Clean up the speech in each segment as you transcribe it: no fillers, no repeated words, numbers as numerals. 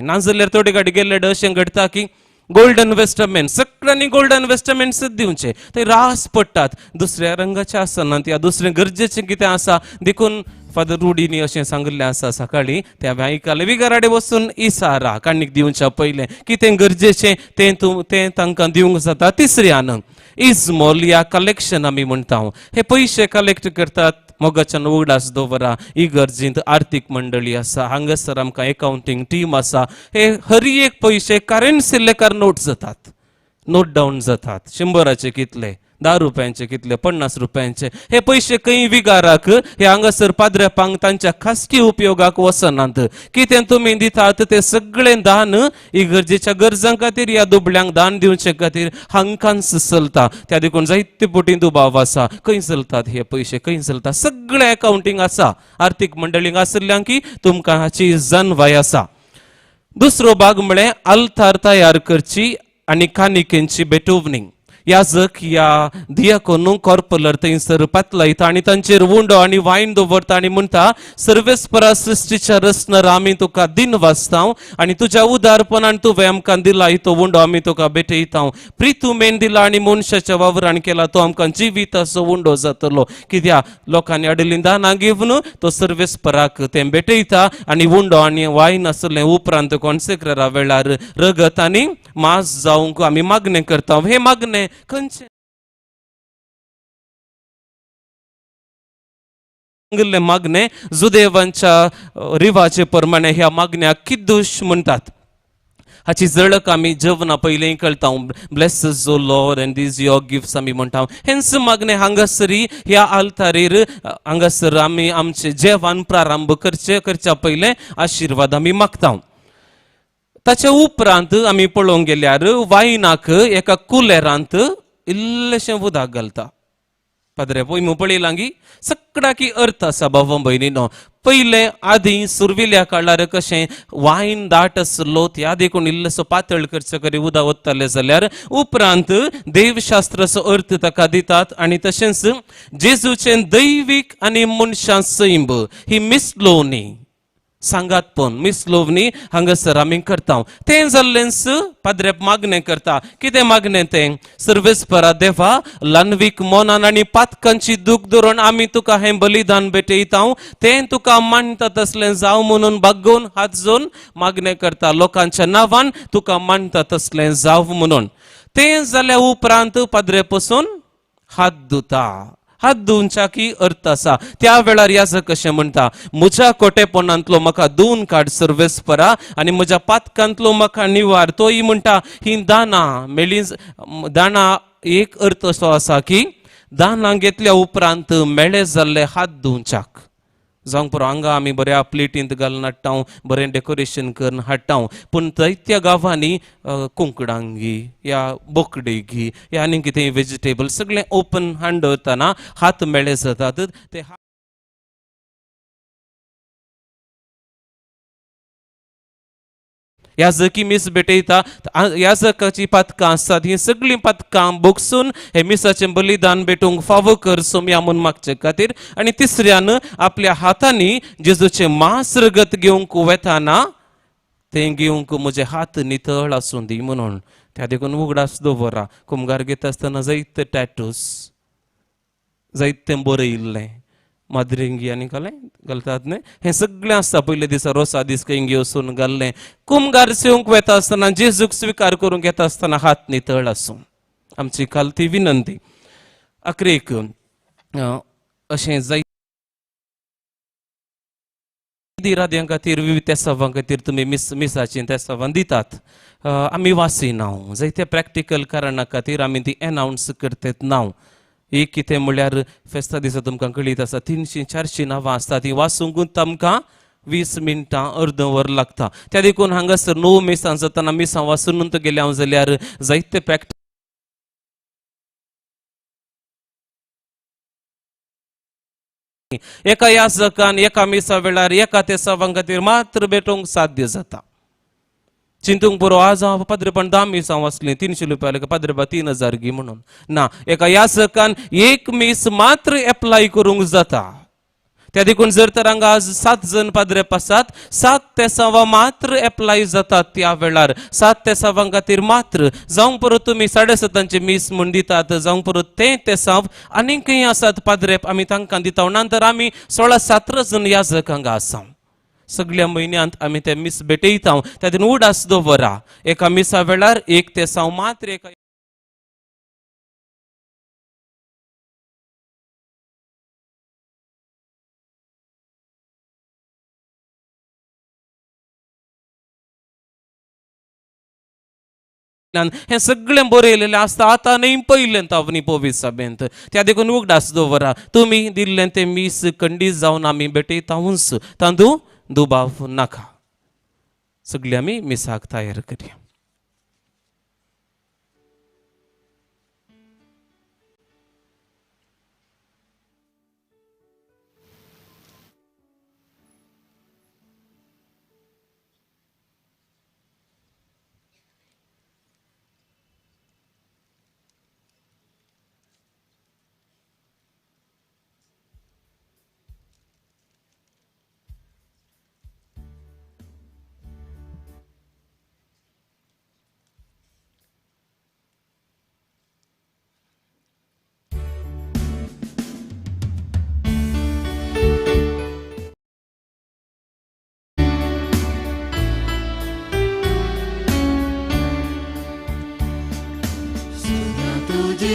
नाजाल्यार थोडे गाडी गेल्ले अशें घडटा की गोल्डन वेस्टमेंट सगळ्यांनी गोल्डन वेस्टमेंट्स दिवचे, ते रास पडटात, दुसऱ्या रंगाचे आसनात या दुसरें गरजेचें कितें आसा. देखून फादर रुडीनी अशें सांगिल्लें आसा सकाळीं, तें हांवें आयकलें, विगाराडे वचून इसारा काणीक दिवच्या पयलें कितें गरजेचें तें तूं तें तांकां दिवंक जाता. तिसऱ्यान इजमोल या कलेक्शन आमी म्हणटा, हे पयशे कलेक्ट करतात. मोगाच्यान उगडास दवरा, इगर्जींत आर्थीक मंडळी आसा, हांगासर आमकां एकावंटींग टीम आसा. हे हर एक पयशे करेन्सी लेखार नोट जातात, नोट डावन जातात. 100चे कितले, 10 रुपयांचे कितले, 50 रुपयांचे, हे पयशे खंय विगाराक हे हांगासर पाद्रेपांक तांच्या खासगी उपयोगाक वचनात. कितें तुमी दितात ते सगळें दान इगर्जेच्या गरजां खातीर ह्या दुबळ्यांक दान दिवचे खातीर हांकांच चलता. त्या देखून जायते पटी दुबाव आसा, खंय चलतात हे पयशे, खंय चलता. सगळें अकावंटींग आसा, आर्थीक मंडळींक आशिल्ल्यान की तुमकां हाची जाणवाय आसा. दुसरो भाग म्हळ्यार आल्तार तयार करची आनी कानिकेंची भेटवणी. याजक या दियाकोनू कॉर्पोलर थंयसर पातलायता आनी तांचेर उंडो आनी वायन दवरता आनी म्हणटा, सर्वेस्परा सृश्टीच्या रचनर आमी तुका दिन वाचता आनी तुज्या उदारपणान तुवें आमकां दिला तो उंडो आमी तुका भेटयता. प्रितुमेन दिला आनी मनशाच्या वावरान केला तो आमकां जिविताचो उंडो जातलो. कित्याक लोकांनी हाडिल्लीं दानां घेवन तो सर्वेस्पराक तें भेटयता आनी उंडो आनी वायन आसलें उपरांत कॉन्सेक्रेरा वेळार रगत आनी मांस जावंक आमी मागणें करता. हे मागणें खंयचें सांगिल्लें मागणें जुदेवांच्या रिवाजे प्रमाणे ह्या मागण्याक किद्दूश म्हणटात. हाची झळक आमी जेवणा पयलीं कळटा. Bless O Lord and these your gifts आमी म्हणटा. हेंच मागणें हांगासरी ह्या आल्तारीर हांगासर आमी आमचें जेवण प्रारंभ करचे करच्या पयलें आशिर्वाद आमी मागता. ताच्या उपरांत आमी पळोवंक गेल्यार वायनाक एका कुलेरांत इल्लेशें उदक घालता पाद्रे. पळय मू पळयलां की सगळ्याकी अर्थ आसा भाव भयणीनो. पयलें आदीं सुर्विल्या काळार कशें वायन दाट आसलो, त्या देखून इल्लोसो पातळ करचे करी उदक ओत्ताले जाल्यार उपरांत देवशास्त्राचो अर्थ ताका दितात. आनी तशेंच जेजूचें दैवीक आनी मनशां सैंब ही मिसलोवणी सांगात, पण मिसलोवणी हांगासर आमी करता. तें जाल्लेंच पाद्रेप मागणें करता. कितें मागणें तें? सर्वेस्परा देवा, ल्हानवीक मनान आनी पातकांची दूख धरून आमी तुका हें बलिदान भेटयता, तें तुका मानता तसलें जावं म्हणून बागोवन हात जोडून मागणें करता, लोकांच्या नांवान तुका मानता तसलें जावं म्हणून. तें जाल्या उपरांत पाद्रे पसून हात धुता. हात धुवच्या की अर्थ आसा, त्या वेळार याजक कशें म्हणटा, म्हज्या कोटेपणांतलो म्हाका धुवन काड सर्वेस्परा आनी म्हज्या पातकांतलो म्हाका निवार. तोय म्हणटा ही दानां मेळी. दानां एक अर्थ असो आसा की दानां घेतल्या उपरांत मेळे जाल्ले हात धुवच्याक जावंक पुरो. हांगा आमी बऱ्या प्लेटींत घालून हाडटा, बरें डेकोरेशन करून हाडटा, पूण जायत्या गांवांनी कुंकडांगी या बोकडेगी या आनी कितें वेजिटेबल सगळें ओपन हांड दवरतना हात मेळे जातात ते. याजकी मीस भेटयता, याजकाची पातकां आसतात, ही सगळीं पातकां बोगसून हे मिसाचें बलिदान भेटूंक फावो कर सोम्या म्हूण मागचे खातीर. आनी तिसऱ्यान आपल्या हातांनी जेजूचें मांस रगत घेवंक वेताना तें घेवंक म्हजे हात नितळ आसूं दी म्हणून. त्या देखून उगडास दवरा, कुमगार घेता आसतना जायते टॅटूस, जायतें बरयिल्लें, माद्रिंगी आनी घालें घालतात न्ही, हें सगळें आसता. पयले दिसा रोसा दीस खंय वचून घाल्लें. कुमगार सेवंक वेता आसतना, जेजूक स्विकार करूंक येता आसतना हात नितळ आसूं, आमची काल ती विनंती. अकरेक अशें जाय इराद्यां खातीर विविध तेसावां खातीर तुमी मिसाचीं तेसावां दितात. आमी वाचिना, जायते प्रॅक्टिकल कारणा खातीर आमी ती एनावन्स करतात नांव. एक कितें म्हणल्यार फेस्ता दिसा तुमकां कळीत आसा 300-400 नांवां आसता, ती वाचूंकूच आमकां 20 मिनटां अर्द वर लागता. त्या देखून हांगासर 9 मिसां जातना मिसां वाचून गेले हांव जाल्यार जायते प्रॅक्टिकल एका याजकान एका मिसा वेळार एका तेसावां खातीर मात्र भेटोवंक साध्य जाता. चिंतूंक पुरो, आज हांव पाद्रेपान 10 मिसां वाचलीं, 300 रुपया आले पाद्रेपा 3000 गी म्हणून ना. एका याजकान एक मीस मात्र एप्लाय करूंक जाता. त्या देखून जर तर हांगा आज 7 जण पाद्रेप आसात, 7 तेसांवां मात्र एप्लाय जातात त्या वेळार. 7 तेसांवां खातीर मात्र जावंक परत तुमी 7:30 मीस म्हूण दितात, जावंक परत तें तेसांव आनीक खंय आसात पाद्रेप आमी तांकां दिता. नंतर आमी 16-17 जण याजक हांगा आसा. सगळ्या म्हयन्यांत आमी ते मीस भेटयता. त्या दिन उडास दवरा, एका मिसा वेळार एक तेसांव मात्र एका हें सगळें बरयलेलें आसता. आतां न्हय पयलें तावनी पवित्र सभेंत. त्या देखून उगडास दवरा, तुमी दिल्लें तें मीस खंडीत जावन आमी भेटयतावूच, तांदू दुबाव नाका. सगळीं आमी मिसाक तयार करया.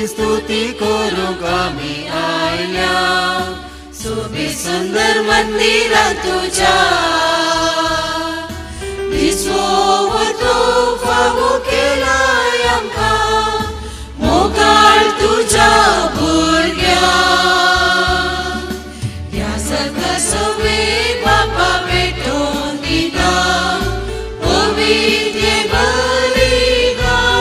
स्तुती करूंक आमी आयल्या सोबीत सुंदर मंदिरां तुज्या, दिसवो तूं फावो केलाय आमकां मोगाळ तुज्या भुरग्यांक. ह्या सगळ्या सवे बापा भेटोवन दिता पवित्र बलिदान,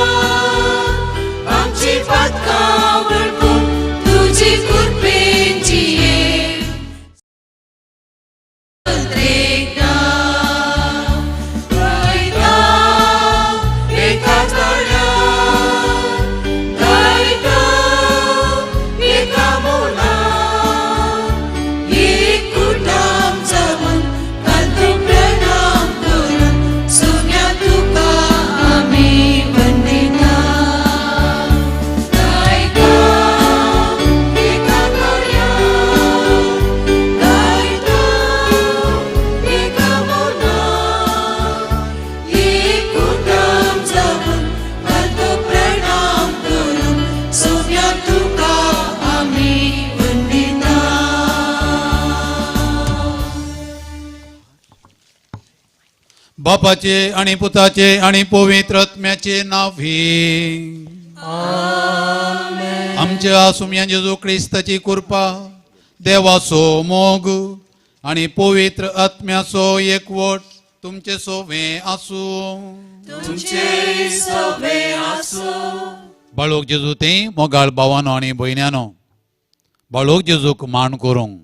आमची पातकां वळखून तुजी कृपेन जिये एकदां गायता एका ताळ्यान, गायता एका मोलान, एक कुटाम जावन घालतो प्रणाम करून सुन्या तुका आमी वंदिता. गायता एका ताळ्यान, गायता एका मोलान, एक कुटाम जावन घालतो प्रणाम करून सुन्या तुका आमी वंदिता. बापाचे आणि पुताचे आणि पवित्र आत्म्याचे नावे आमच्या सुम्या जेजू क्रिस्ताची कृपा, देवाचो मोग आणि पवित्र आत्म्याचो एकवट तुमचे सोवे आसूं. तुमचे सोवे आसूं. बाळोक जेजू ते मोगाळ भावानो आनी भयण्यानो, बाळोक जेजूक मान करूंक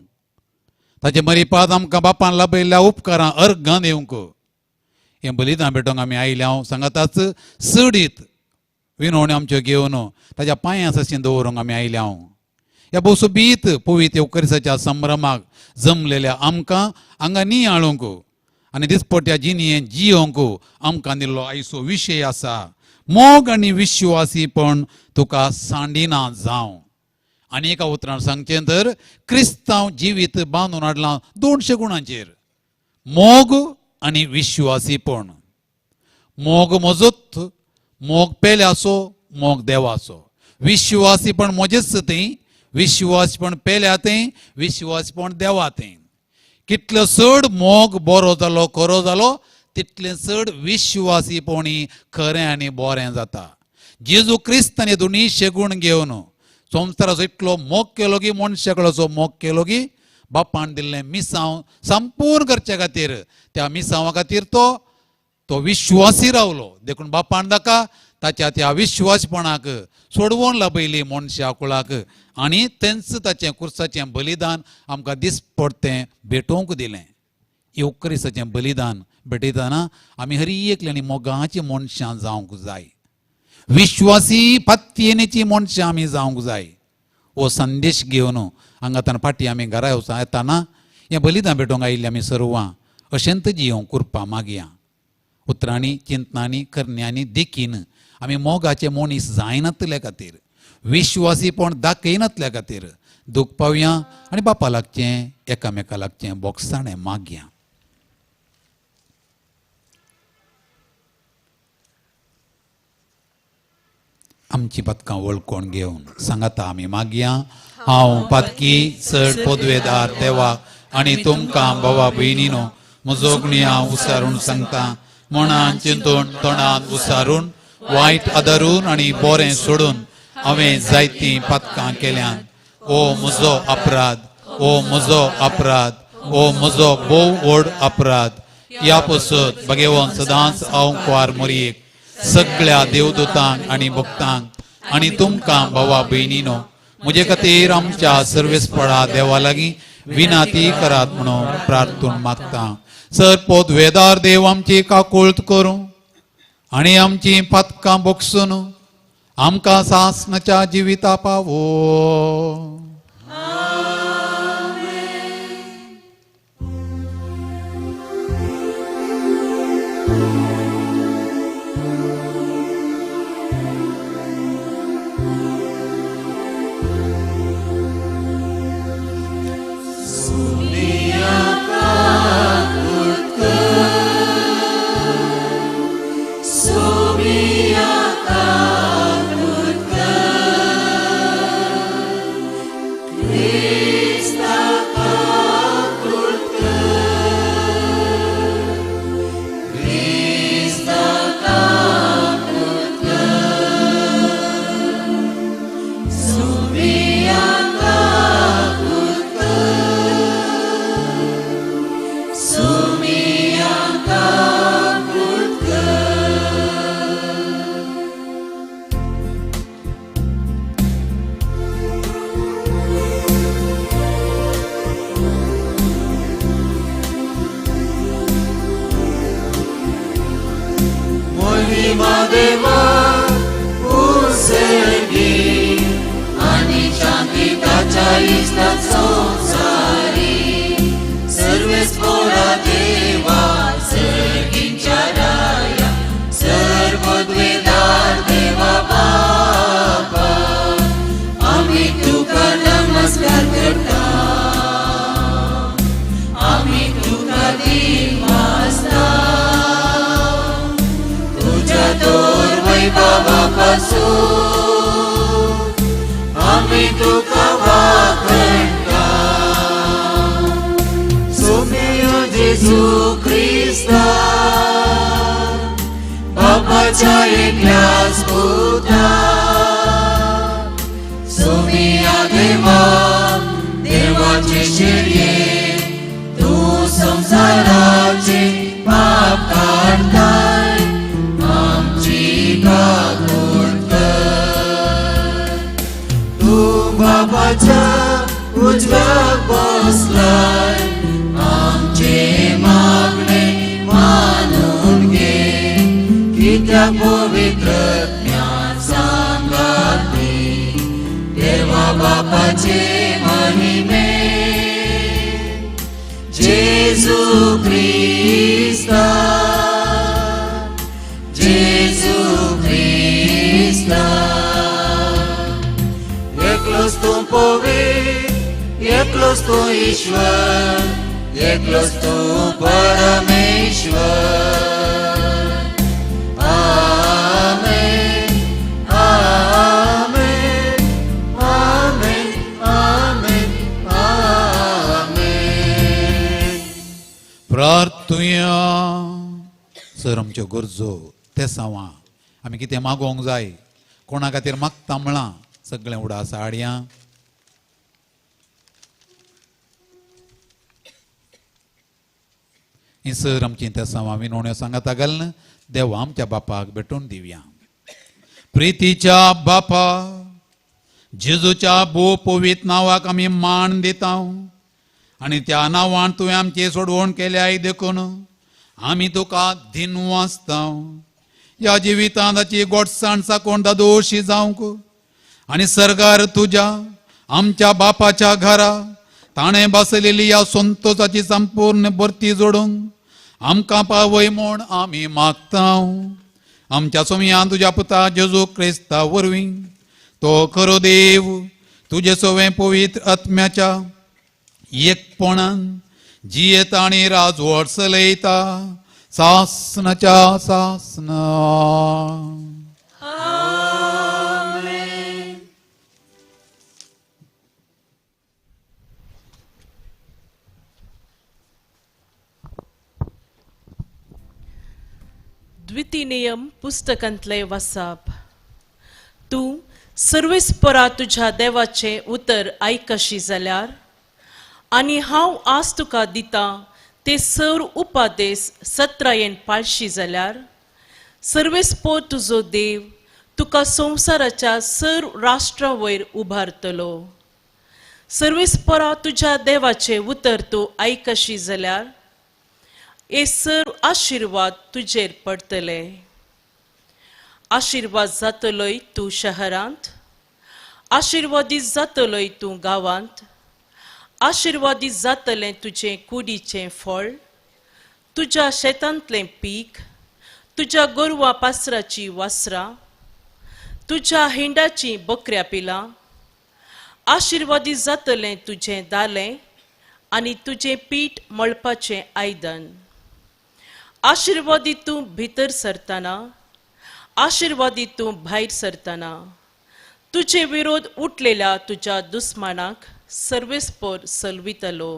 ताचे मरिपाद आमकां बापान लाभयल्ल्या उपकारां अर्घां दिवंक हें बलिदान भेटोवंक आमी आयल्या. हांव सांगाताच चडीत विनवण्यो आमच्यो घेवन ताच्या पांयां सशीं दवरूंक आमी आयल्या. हांव ह्या भोव सोबीत पवित्र येवकरिसाच्या संभ्रमाक जमलेल्या आमकां हांगा नियाळूंक आनी दिसपट्ट्या जिणेंत जियोवंक आमकां दिल्लो आयचो विशय आसा मोग आनी विश्वासीपण तुका सांडिना जावं. आनी एका उतरान सांगचें तर क्रिस्तांव जिवीत बांदून हाडलां 200 गुणांचेर, मोग आनी विश्वासीपण. मोग म्हजोच, मोग पेल्याचो, मोग देवाचो. विश्वासीपण म्हजेच तें, विश्वासीपण पेल्या तें, विश्वासीपण देवा तें. कितलो चड मोग बरो जालो, खरो जालो, तितलें चड विश्वासीपणी खरें आनी बरें जाता. जेजू क्रिस्तान दोनूय शेगूण घेवन संवसाराचो इतलो मोग केलो की मनशाकळाचो मोग केलो की बापान दिल्लें मिसांव संपूर्ण करचे खातीर त्या मिसांवा खातीर तो तो विश्वासी रावलो. देखून बापान ताका ताच्या त्या विश्वासपणाक सोडवून लाभयली मनशा कुळाक आनी तेंच ताचें कुर्साचें बलिदान आमकां दिसपडतें भेटोवंक दिलें. येवक्रिसाचें बलिदान भेटयतना आमी हर एकल्यानी मोगाची मनशां जावंक जाय, विश्वासी पातयेनेची मनशां आमी जावंक जाय. हो संदेश घेवन हांगा फाटीं आमी घरा येतना हें बलिदान भेटोवंक आयिल्लीं आमी सर्वां अशेंत जियोवंक कृपा मागया. उतरांनी, चिंतनांनी, करण्यांनी देखीन आमी मोगाचे मनीस जायनातल्या खातीर, विश्वासीपण दाखयनातल्या खातीर दूख पावया आनी बापा लागचें एकामेका लागचें बोगसाणें मागया. आमची पदकां वळखून घेवन सांगाता आमी मागया. हांव पातकी चड पदवेदार देवा आनी तुमकां भावा भयणीनो म्हजो गुणयांव उसारून सांगता. मनान चिंतून तोंडान उसारून वायट आदारून आनी बरें सोडून हांवें जायतीं पातकां केल्यांत. ओ म्हजो अपराध, ओ म्हजो अपराध, ओ म्हजो भोव व्हड अपराध. ह्या पसत भगेवन सदांच हांव कुवार मोरयेक सगळ्या देवदूतांक आनी भक्तांक आनी तुमकां भावा भयणीनो म्हजे खातीर आमच्या सर्वेस्पळा देवा लागीं विनाती करात म्हणून प्रार्थून मागता. सर पदवेदार देव आमची काकुळट करूं आनी आमची पातकां बोगसून आमकां सासणाच्या जिविता पावो. सर आमच्यो गरजो तेसांवां आमी कितें मागोवंक जाय कोणा खातीर मागता म्हळां सगळें उडास हाडया. ही सर आमची तेसांवां विनवण्यो सांगाता घालून देवा आमच्या बापाक भेटून दिवया. प्रितीच्या बापा जेजूच्या भोव पवित्र नांवाक आमी मान दिता आनी त्या नांवान तुवें आमची सोडवण केल्याय देखून आमी तुका दिनवासता. ह्या जिवितांत ताची गोडसाण साकोन दादोशी जावंक आनी सरकार तुज्या आमच्या बापाच्या घरा ताणें बसलेली ह्या संतोषाची संपूर्ण भरती जोडूंक आमकां पावय म्हूण आमी मागता. आमच्या सोमयान तुज्या पुता जेजू क्रिस्ता वरवीं तो खरो देव तुजे सवें पवित्र आत्म्याच्या एकपणान जियेता आनी राजवट चलयता सासनाच्या सासना. द्वितीय पुस्तकांतले वासाप. तूं सर्वेस्परा तुज्या देवाचें उतर आयकशी जाल्यार आनी हांव आज तुका दितां ते सर्व उपादेश सत्रायेन पाळशी जाल्यार सर्वेस्पोर तुजो देव तुका संवसाराच्या सर्व राष्ट्रां वयर उबारतलो. सर्वेस्परा तुज्या देवाचें उतर तूं आयकशी जाल्यार हे सर्व आशिर्वाद तुजेर पडटले. आशिर्वाद जातलोय तूं शहरांत, आशिर्वादीत जातलोय तूं गांवांत, आशिर्वादीत जातलें तुजें कुडीचें फळ, तुज्या शेतांतलें पीक, तुज्या गोरवां पासराची वासरां, तुज्या हिंडाची बकऱ्या पिलां. आशिर्वादीत जातलें तुजें दालें आनी तुजें पीठ मळपाचें आयदन. आशिर्वादीत तूं भितर सरतना, आशिर्वादीत तूं भायर सरतना. तुजे विरोध उठलेल्या तुज्या दुस्मानाक सर्वेस्पोर सलवितलो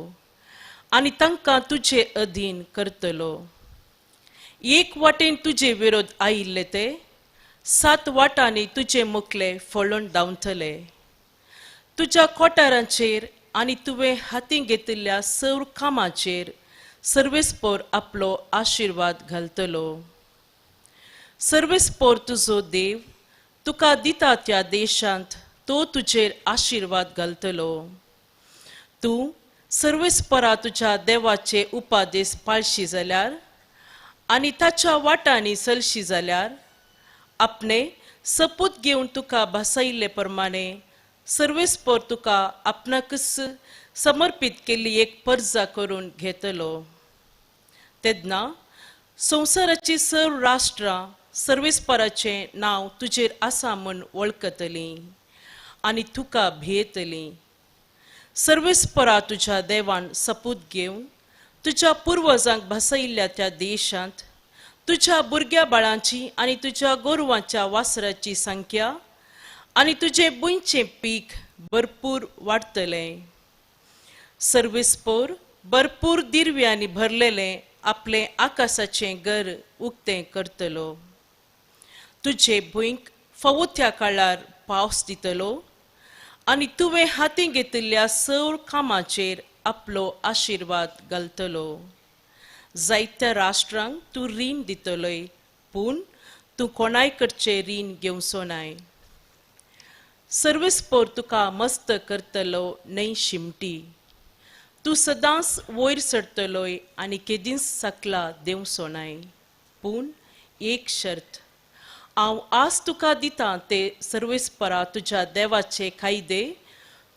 आनी तांकां तुजे अधीन करतलो. एक वाटेन तुजे विरोध आयिल्ले ते सात वाटांनी तुजे मुखले फळून धांवतले. तुज्या कोठारांचेर आनी तुवें हातीं घेतिल्ल्या सर्व कामाचेर सर्वेस्पोर आपलो आशिर्वाद घालतलो. सर्वेस्पोर तुजो देव तुका दिता त्या देशांत तो तुजेर आशिर्वाद घालतलो. तूं सर्वेस्परा तुज्या देवाचे उपादेश पाळशी जाल्यार आनी ताच्या वाटांनी चलशी जाल्यार आपणे सपूत घेवन तुका भासयिल्ले प्रमाणे सर्वेस्पोर तुका आपणाकच समर्पीत केल्ली एक परजा करून घेतलो. तेन्ना संवसाराची सर्व राष्ट्रां सर्वेस्पराचें नांव तुजेर आसा म्हूण वळखतलीं आनी तुका भियेतलीं. सर्वेस्परा तुज्या देवान सपूत घेवन तुज्या पुर्वजांक भासयिल्ल्या त्या देशांत तुज्या भुरग्या बाळांची आनी तुज्या गोरवांच्या वासराची संख्या आनी तुजें बुंयचें पीक भरपूर वाडटलें. सर्वेस्पोर भरपूर दिरव्यांनी भरलेलें आपलें आकाशाचें घर उक्तें करतलो. तुजे भुंयक फावो त्या काळार पावस दितलो आनी तुवें हातीं घेतिल्ल्या सर्व कामाचेर आपलो आशिर्वाद घालतलो. जायत्या राष्ट्रांक तूं रीण दितलोय पूण तूं कोणाय कडचें रीण घेवचो नाय. सर्वेस्पोर तुका मस्त करतलो न्हय शिमटी. तूं सदांच वयर सरतलोय आनी केदींच सकला देंवचो नाय. पूण एक शर्त, हांव आज तुका दितां ते सर्वेस्परा तुज्या देवाचे कायदे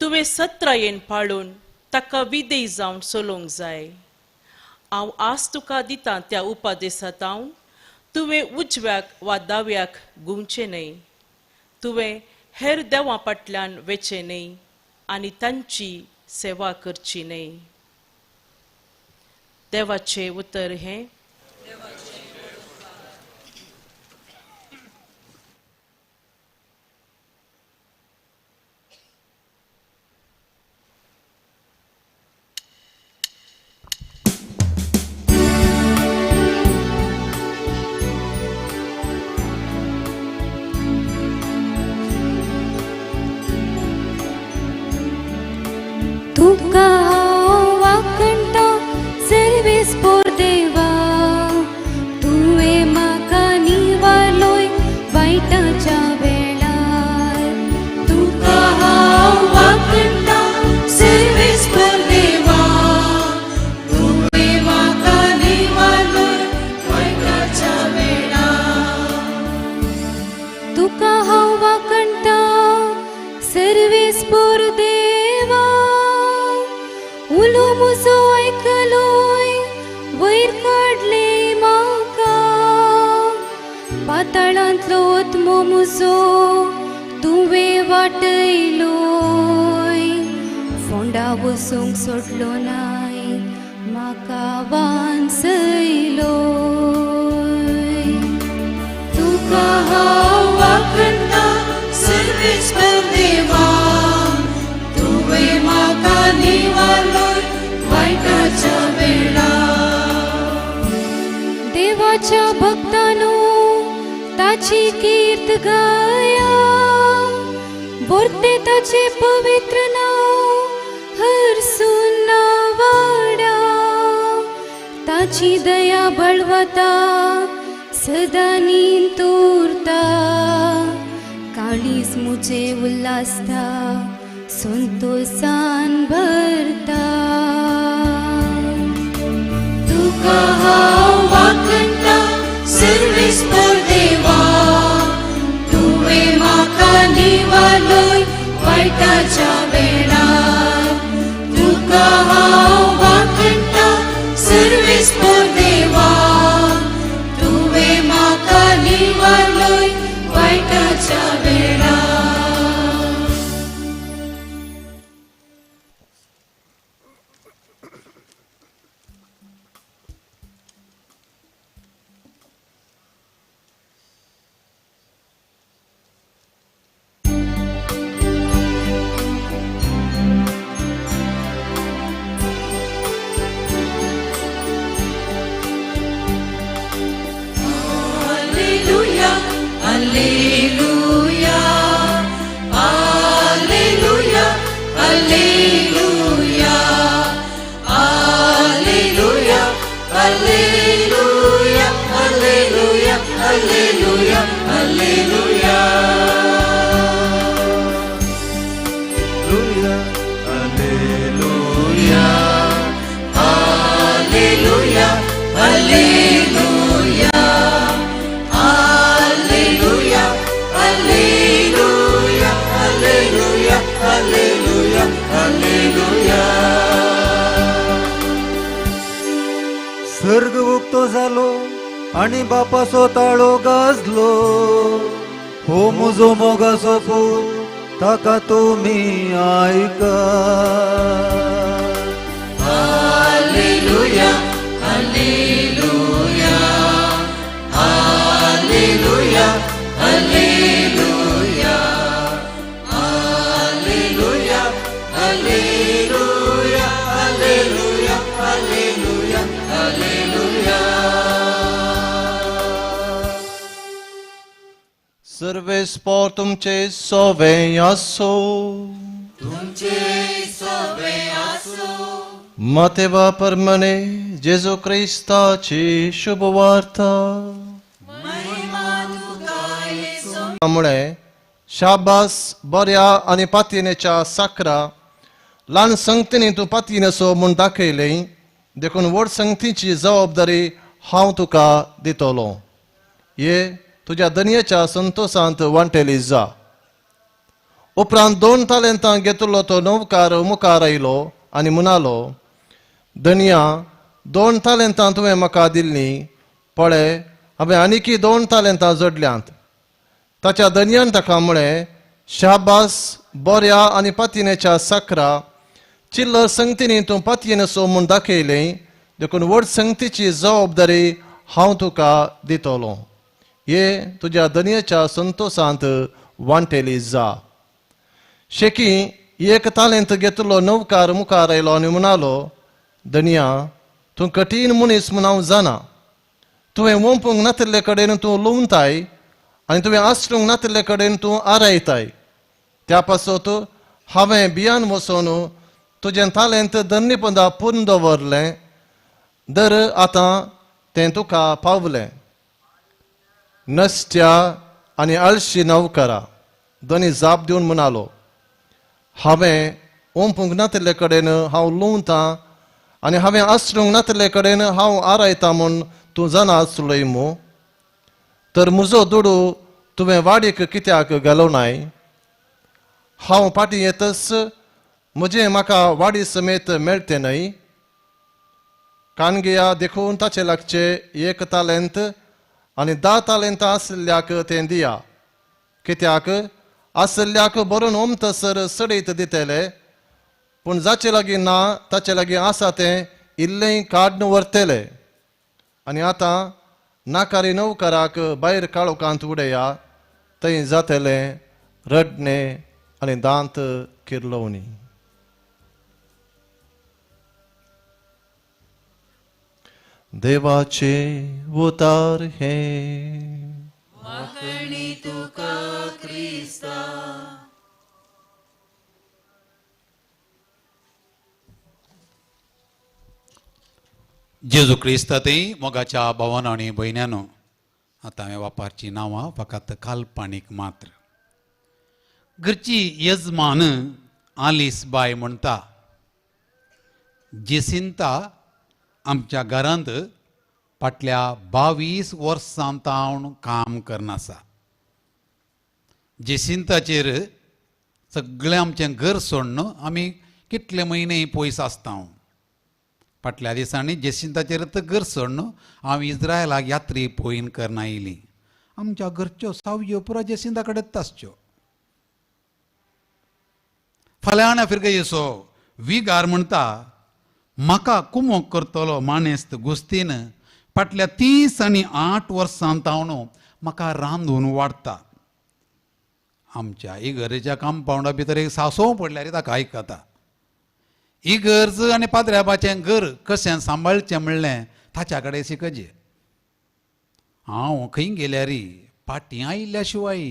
तुवें सत्रायेन पाळून ताका विधेय जावन चलोवंक जाय. हांव आज तुका दितां त्या उपादेसांत हांव तुवें उजव्याक वा दाव्याक घुंवचें न्हय. तुवें हेर देवां फाटल्यान वेचें न्हय आनी तांची सेवा करची न्हय. देवाचें उतर हें. तुका हांव वाखणटा सर्वेस्पोर देवा, पाताळांतलो आत्मो म्हजो तुवें वाटयलोय, फोंडा वचूंक सोडलो नाय म्हाका वांचयलोय। तुका हांव वाखणटा सर्वेस्पर देवा, तुवें म्हाका निवारलोय वायटाच्या वेळार। देवाच्या भक्तानो ताची कीर्त गाया, बोरते ताचे पवित्र नाव हरसून नावाडा। ताची दया बळवता सदा नींद उरता, काळीज मुझे उल्हासता संतोषान भरता। तुका हांव वाखणटा सर्वेस्पर देवा, तुवें म्हाका निवारलोय वायटाच्या वेळार। तुका हांव वाखणटा सर्वेस्पर देवा, तुवें म्हाका निवारलोय वायटाच्या वेळार। Alleluia, Alleluia, Alleluia, Alleluia, Alleluia, Alleluia, Alleluia, Alleluia. Alleluia, Alleluia, Alleluia, Alleluia, Alleluia, Alleluia, Alleluia, Alleluia. सर्ग उक्तो जालो आनी बापाचो ताळो गाजलो, हो म्हजो मोगाचो पूत ताका तुमी आयका। Alleluia, Alleluia, Alleluia, Alleluia, Alleluia, Alleluia, Alleluia, Alleluia, Alleluia. सर्वेस्पर तुमचे सोवे आसो, तुमचे सोवे आसो। मातेवा परमने जेजू क्रिस्ताची शुभवार्ता। मुळे शाबास बऱ्या आनी पातयेच्या साकरा ल्हान संगतींनी तूं पातयेन म्हूण दाखयलें, देखून व्हड संगतीची जबाबदारी हांव तुका दितलो। ये तुज्या दनयेच्या संतोशांत वांटेली जा। उपरांत 2 तालेंतां घेतलो तो नवकार मुखार आयलो आनी म्हणालो, धनया 2 तालेंतां तुवें म्हाका दिल्लीं, पळय हांवें आनीकी 2 तालेंतां जोडल्यांत। ताच्या धनयान ताका म्हळें, शाबास बऱ्या आनी पातयेच्या साकरा, चिल्लर संगतींनी तूं पातयेन म्हूण दाखयलें, देखून व्हड संगतीची जबाबदारी हांव तुका दितलो। ये तुज्या दनयेच्या संतोशांत वांटेली जा। शेकी 1 तालेंत घेतलो नवकार मुखार आयलो आनी म्हणालो, धनया तूं कठीण मनीस म्हूण हांव जाणा, तुवें वंपूंक नातिल्ले कडेन तूं लुवताय आनी तुवें आसरूंक नातिल्ले कडेन तूं आरायताय। त्या पासत हांवें बियान वचून तुजें तालेंत धन्य पंदा पूर्ण दवरलें, दर आतां तें तुका पावलें। नसत्या आनी आळशी नवकरा धनी जाप दिवन म्हणालो, हांवें ओंपूंक नातिल्ले कडेन हांव लुवतां आनी हांवें आसरूंक नातिल्ले कडेन हांव आरायतां म्हूण तूं जाणा आसलोय मू, तर म्हजो दुडू तुवें वाडीक कित्याक घालोनाय? हांव फाटीं येतच म्हजें म्हाका वाडी समेत मेळटें न्हय? कानगिया देखून ताचे लागचे 1 तालेंत आनी 10 तालेंतां आशिल्ल्याक तें दिया, कित्याक आशिल्ल्याक भरून ओमतसर सडयत दितले, पूण जाचे लागीं ना ताचे लागीं आसा तें इल्लेंय काडून व्हरतले. आनी आतां नाकारी नवकराक भायर काळोखांत उडया, थंय जातलें रडणें आनी दांत किर्लोवणी. देवाचे उतार हे वाखणी तुका क्रिस्ता. जेजू क्रिस्ता थंय मोगाच्या भावान आनी भयण्यानो, आतां हांवें वापारचीं नांवां फकत काल्पनीक मात्र. घरची यजमान आलीस बाय म्हणटा, जेसिंता आमच्या घरांत फाटल्या 22 वर्सां तावन काम करनासा. जेसिंताचेर सगळें आमचें घर सोडून आमी कितले म्हयने पयस आसता. फाटल्या दिसांनी जेसिंताचेर घर सोडून हांव इस्रायलाक यात्री पळयन करना आयली. आमच्या घरच्यो सावयो पुरा जेसिंता कडेन आसच्यो. फाल्यां फिरगेसो विगार म्हणटा, म्हाका कुमोक करतलो मानेस्त गोस्तीन फाटल्या 30 आनी 8 वर्सां तावन म्हाका रांदून वाडटा. आमच्या इगर्जेच्या कंपावंडा भितर एक सासोव पडल्यार ताका आयकता. इगर्ज आनी पाद्र्याबाचें घर कशें सांबाळचें म्हणलें ताच्या कडेन शिकचे. हांव खंय गेल्यार फाटीं आयिल्ल्या शिवाय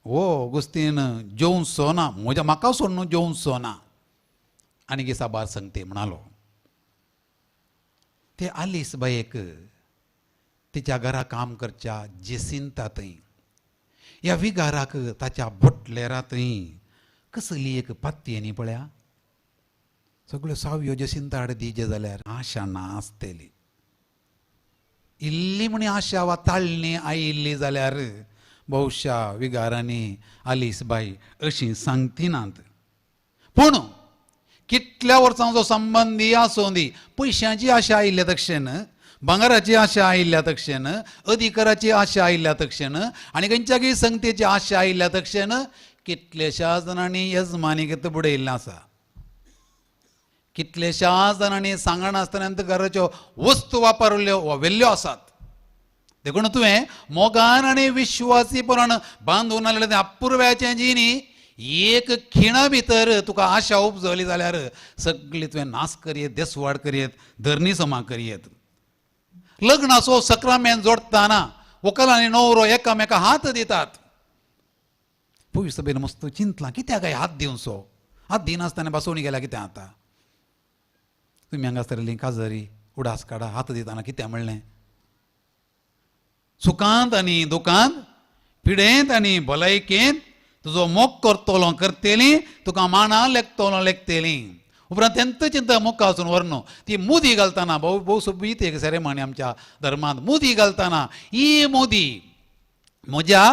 हो गोस्तीन जेवचो ना, म्हज्या म्हाका सोडून जेवचो ना. आनी साबार सांगते म्हणालो. ते आलीस बायेक तिच्या घरा काम करच्या जेसिंता थंय ह्या विगाराक ताच्या बोटलेरा थंय कसली एक पात्ती न्ही पळया, सगळ्यो सावयो जेसिंता हाड दिजे जाल्यार आशा ना आसतली. इल्ली म्हणी आशा वा ताळणी आयिल्ली जाल्यार बहुशा विगारांनी आलीस बाई अशी सांगतिनात. पूण कितल्या वर्सांचो संबंदी आसूं दी, पयशांची आशा आयिल्ल्या तक्षण, भांगराची आशा आयिल्ल्या तक्षण, अधिकाराची आशा आयिल्ल्या तक्षण आनी खंयच्याकय संगतेची आशा आयिल्ल्या तक्षण कितल्याश्या जाणांनी यजमानीक बुडयल्लें आसा. कितल्याश्या जाणांनी सांगनासतना घराच्यो वस्तू वापरल्यो वा व्हेल्ल्यो आसात. देखून तुवें मोगान आनी विश्वासीपणान बांदून आयिल्लें अपुर्व्याचें जिणी एक खिणा भितर तुका आशा उपजली जाल्यार सगळी तुवें नाश करयेत, देसवाड करयेत, धरणी समा करयेत. लग्नाचो सक्रामेन जोडटाना व्हंकल आनी न्हवरो एकामेका हात दितात. पयस सभेन मस्त चिंतलां कित्याक काय हात दिवचो, हात दिनासतना बसोवणी गेल्या कितें आतां. तुमी हांगासरलीं काजरी उडास काडा, हात दितना कितें म्हणलें, सुखांत आनी दुखांत, पिडेंत आनी भलायकेंत तुजो मोग करतलो करतली, तुका माना लेखतलो लेखतली. उपरांत तेंच चिंता मुखार वचून व्हरून ती मुदी घालतना भोव भोव सोबीत एक सेरेमनी आमच्या धर्मांत मुदी घालतना, ही मुदी म्हज्या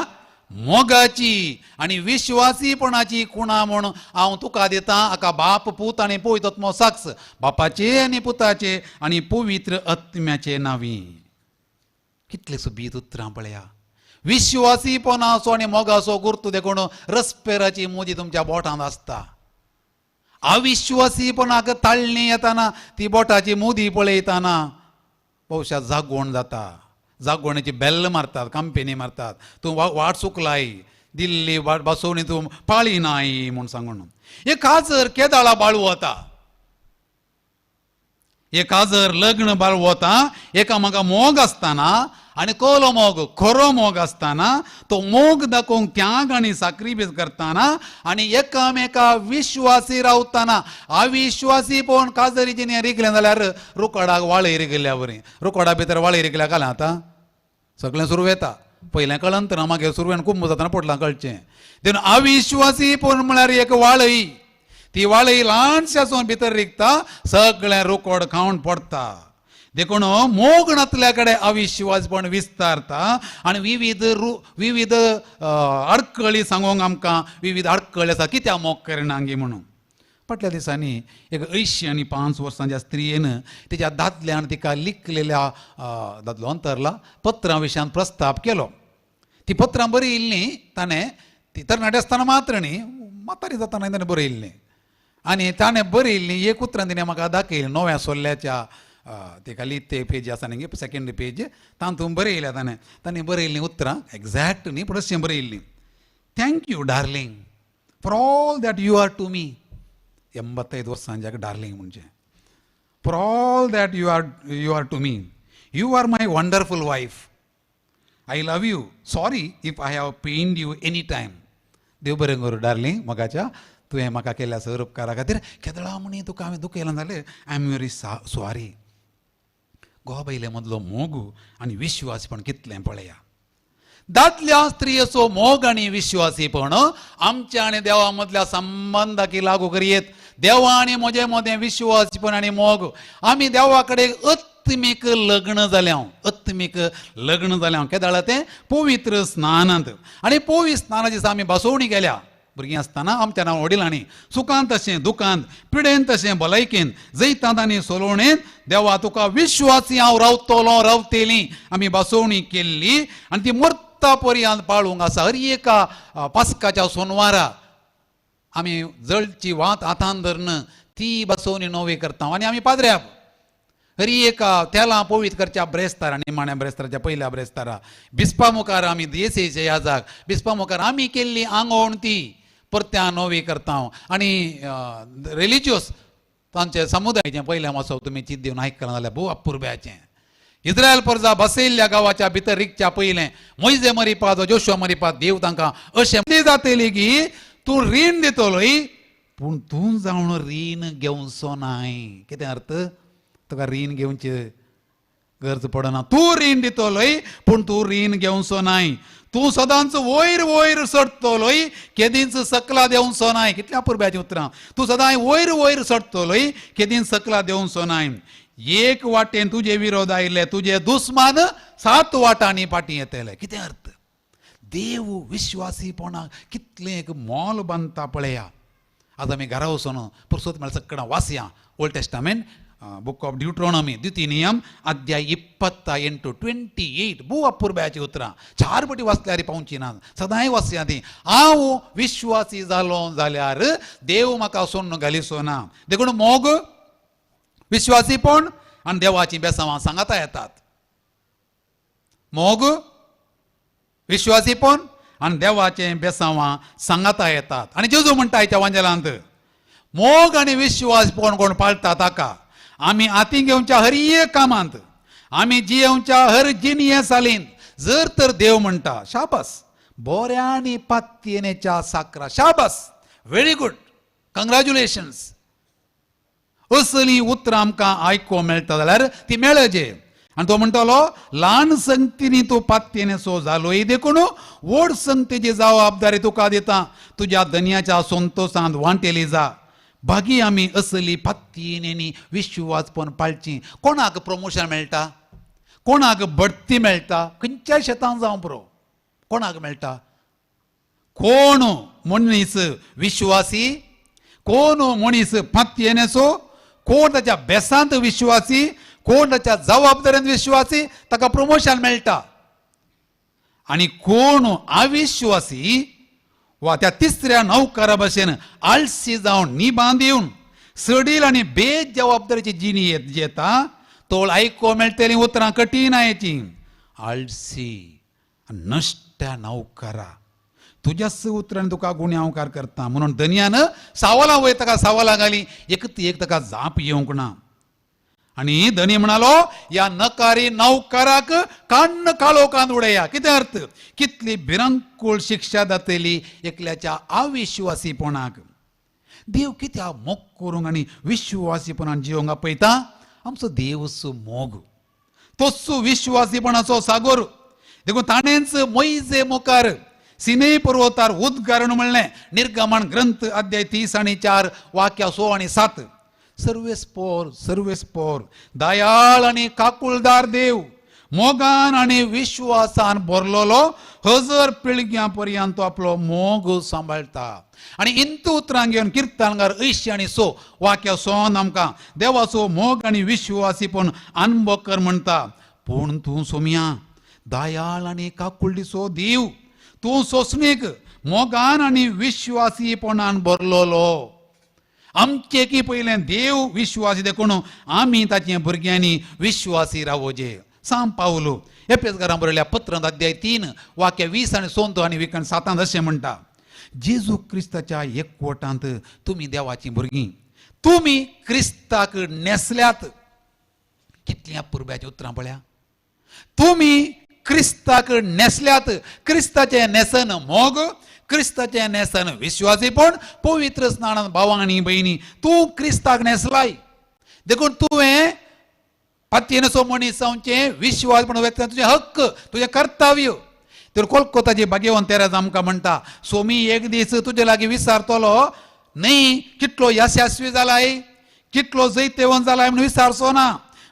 मोगाची आनी विश्वासीपणाची खुणा म्हूण हांव तुका दितां. हाका बाप पूत आनी पवित्र आत्मो साक्ष, बापाचे आनी पुताचे आनी पवित्र आत्म्याचे नांवी. कितले सोबीत उतरां पळया. विश्वासीपणाचो आनी मोगाचो गुर्तू देखून रस्पेराची मुदी तुमच्या बोटांत आसता. अविश्वासीपणाक ताळणी येताना ती बोटाची मुदी पळयताना बहुशा जागवण जाता. जागवणेची बेल्ल मारतात, कंपेनी मारतात, तूं वाट चुकलाय, दिल्ली वाट बसोवणी तूं पाळी नाय म्हूण सांगून. एक काजर केदाळा बाळू वता, एक काजर लग्न बाळू वता, एकामेका मोग आसतना आनी कोलो मोग, खरो मोग आसतना तो मोग दाखोवंक त्याग आनी साक्रिफीस करतना आनी एकामेका विश्वासी रावतना. अविश्वासी पळोवन काजरीची रिगलें जाल्यार रुकोडाक वाळय रिगल्या वरी, रुकोडा भितर वाळय रिगल्या घालें आतां सगळें सुरू येता. पयलें कळंतना मागीर सुरवेन कुंभ जातना पडलां कळचें. देखून अविश्वासी पळोवन म्हळ्यार एक वाळय, ती वाळय ल्हानशी आसून भितर रिगता, सगळें रुकोड खावन पडटा. देखून मोग नातल्या कडेन अविश्वासपण विस्तारता आनी विविध विविध अडकळी सांगूंक आमकां विविध अडकळी आसा कित्याक मोग करना गी म्हणून. फाटल्या दिसांनी एक 85 वर्सांच्या स्त्रियेन तिच्या दादल्यान तिका लिखलेल्या दादलो अंतरला पत्रां विशयान प्रस्ताप केलो. ती पत्रां बरयिल्लीं ताणें, ती तरणाटी आसतना मात्र न्ही, म्हातारी जातना ताणें बरयिल्लीं. आनी ताणें बरयिल्लीं एक उतरां तिणें म्हाका दाखयलीं नव्या सोल्ल्याच्या ते खाली ते पेज आसा न्ही सेकेंड पेज, तातूंत बरयल्या ताणें. ताणें बरयिल्लीं उतरां एग्जॅक्ट न्ही पूण अशें बरयिल्लीं, thank you darling for all that you are to me. 85 वर्सांच्या डार्लिंग म्हणजे for all that you are to me, you are my wonderful wife, I love you, sorry if I have pained you any time. देव बरें करूं darling मोगाच्या, तुवें म्हाका केल्ल्या sir उपकारा खातीर केदळा म्हणी तुका हांवें दुखयलां जालें, I am very sorry. Goa बायले मदलो मोग आनी विश्वासपण कितलें पळया. दादल्या स्त्रियेचो मोग आनी विश्वासीपण आमच्या आनी देवा मदल्या संबंदाक लागू करयेत. देवा आनी म्हजे मदें विश्वासीपण आनी मोग, आमी देवा कडेन आत्मीक लग्न जाल्या, आत्मीक लग्न जाल्या. केदाळा तें पवित्र स्नानांत. आनी पवित्र स्नाना दिसा आमी बसोवणी केल्या भुरगीं आसतना आमच्या नांव वडिलांनी, सुखांत तशें दुखांत, पिडेन तशें भलायकेन, जैतांत आनी सोलोवणेंत देवा तुका विश्वासी हांव रावतलो रावतेली आमी बसोवणी केल्ली. आनी ती मरता पर्यंत पाळूंक आसा. हर एका पास्काच्या सोनवारा आमी जळची वात हातान धरून ती बसोवणी नवी करता. आनी आमी पाद्र्याप हर एका तेलां पवित्र करच्या ब्रेस्तारा, निमाण्या ब्रेस्ताराच्या पयल्या ब्रेस्तारा बिस्पा मुखार आमी देसेचे याजाक बिस्पा मुखार आमी केल्ली आंगवण ती परत्या नवी करता. आनी रिलिजियस तांचे समुदायाचें पयलें मासो तुमी चिंत दिवन आयकलां जाल्यार भोव अपुरब्याचें. इस्रायल परजा बसयल्ल्या गांवाच्या भितर रिगच्या पयलें मोयजे मरिपाद जोशुआ मरिपाद देव तांकां अशें जातली की तूं रीण दितलोय पूण तूं जावन रीण घेवचो नाय. कितें अर्थ? तुका रीण घेवचें गरज पडना. तूं रीण दितलोय पूण तूं रीण घेवचो नाय. तूं सदांच वयर वयर चडटलोय केदींच सकला देंवचो नाय. कितल्या पुरब्याचीं उतरां. तूं सदांय वयर वयर चडटलोय केदींच सकला देंवचो नाय. एक वाटेन तुजे विरोध आयले तुजे दुस्मान 7 वाटांनी फाटीं येतले. कितें अर्थ? देव विश्वासीपणाक कितलें एक मोल बांदता पळया. आज आमी घरा वचून पुरसोत म्हळ्यार सकडां वाचया. Old testament book of Deuteronomy द्वितीय नियम अध्याय 28 28 भोव अपुरबायाची उतरां. 4 पटी वाचल्यार पावची ना, सदांय वाचया ती. हांव विश्वासी जालो जाल्यार देव म्हाका सोडून घालिसो ना. देखून मोग विश्वासीपण आनी देवाचीं बेसांवां सांगाता येतात. मोग विश्वासीपण आनी देवाचें बेसांवां सांगाता येतात. आनी जेजू म्हणटा ह्या वांजेलांत मोग आनी विश्वासपण कोण पाळटा ताका आमी हाती घेवच्या हर एक कामांत, आमी जियेवच्या हर जिणये सालीन जर तर देव म्हणटा शाबास बऱ्या आनी पातयेनेच्या साकरा, शाबास व्हेरी गुड कंग्रेच्युलेशन्स, असली उतरां आमकां आयको मेळटा जाल्यार ती मेळचे. आनी तो म्हणटालो ल्हान संगतीनी तूं पातयेनेचो जालोय देखून व्हड संगतीची जबाबदारी तुका दिता, तुज्या धनयाच्या संतोशांत वांटेली जा. बागी आमी असली पातयेनेनी विश्वासपण पाळची. कोणाक प्रमोशन मेळटा, कोणाक बढती मेळटा, खंयच्याय शेतान जावं पुरो, कोणाक मेळटा? कोण मनीस विश्वासी, कोण मनीस पातयेनेचो, कोण ताच्या बेसांत विश्वासी, कोण ताच्या जबाबदारेंत विश्वासी, ताका प्रमोशन मेळटा. आनी कोण अविश्वासी वा त्या तिसऱ्या नौकरा भशेन आळशी जावन निबांद येवन सडील आनी बेजबाबदारीची जिणी येता, तोळ आयको मेळटलीं उतरां कठीण आयची. आळशी नश्ट्या नौकरा तुज्याच उतरान तुका गुन्यांवकार करता. म्हणून धनयान सावलां वयर ताका सावलां घाली, एक एक ताका जाप येवंक ना. आनी धनी म्हणालो ह्या नकारी नौकराक काण्ण काळोखांत उडया. कितें अर्थ? कितली भिरांकूळ शिक्षा जातली एकल्याच्या अविश्वासीपणाक. देव कित्याक मोग करूंक आनी विश्वासीपणान जिवंक आपयता? आमचो देवसो मोग, तोच विश्वासीपणाचो सागोर. देखून ताणेंच मोयजे मुखार सिने पर्वतार उद्गारण म्हणलें. निर्गमन ग्रंथ अध्याय 30 आनी 4 वाक्या 6 आनी 7. सर्वेस्पोर सर्वेस्पोर दयाळ आनी काकुळदार देव, मोगान आनी विश्वासान भरलेलो 1000 पिळग्यां पर्यंत तो आपलो मोग सांबाळटा. आनी इंतू उतरां घेवन किर्तनकार 80 आनी 6 वाक्या सोन आमकां देवाचो मोग आनी विश्वासीपण अनुभव कर म्हणटा. पूण तूं सोम्या दयाळ आनी काकुळटीचो देव, तूं सोंसणीक मोगान आनी विश्वासीपणान भरलेलो. आमचे की पयलें देव विश्वासी देखून आमी ताचे भुरग्यांनी विश्वासी रावोचे. सांग पावलो एपेसकारां बरयल्या पत्रांत अध्याय 3 वाक्य 20 आनी 100 आनी 27 अशें म्हणटा, जेजू क्रिस्ताच्या एकवटांत तुमी देवाचीं भुरगीं, तुमी क्रिस्ताक न्हेसल्यात. कितलीं पुरब्याचीं उतरां पळया, तुमी क्रिस्ताक न्हेसल्यात. क्रिस्ताचें न्हेसन मोग, क्रिस्ताचें न्हेसन विश्वासीपण, पवित्र स्नानान भावां आनी भयणी तूं क्रिस्ताक न्हेसलाय देखून तुवें पातयेनसो मनीस जावचें विश्वासपण व्यक्त तुजें हक्क, तुजें कर्तव्य. तर कोलकोताची भाग्यवंत तेरेज आमकां म्हणटा, सोमी एक दीस तुजे लागीं विचारतलो न्ही कितलो यशस्वी जालाय, कितलो जैतेवंत जालाय म्हणून विचारचो ना,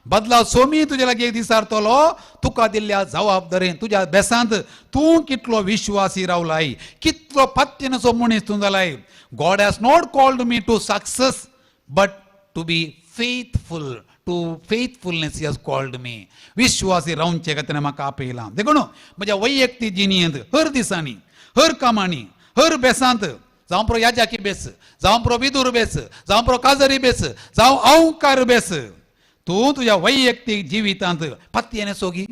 बदला सोमी तुजे लागीं एक दीस विचारतलो तुका दिल्ल्या जबाबदारेन तुज्या बेसांत तूं कितलो विश्वासी रावलाय, कितलो पातयेनसो मनीस तूं जालाय. God has not called me to success but to be faithful, to faithfulness he has called me. विश्वासी रावचे खातीर म्हाका आपयलां. देखून म्हज्या वैयक्तीक जिणेंत हर दिसांनी, हर कामांनी, हर बेसांत, जावं प्रो याजाकी बेस, जावं प्रो विदूर बेस, जावं प्रो काजरी बेस, जावं अहंकार बेस, तूं तुज्या वैयक्तीक जिवितांत पातयेने सोगी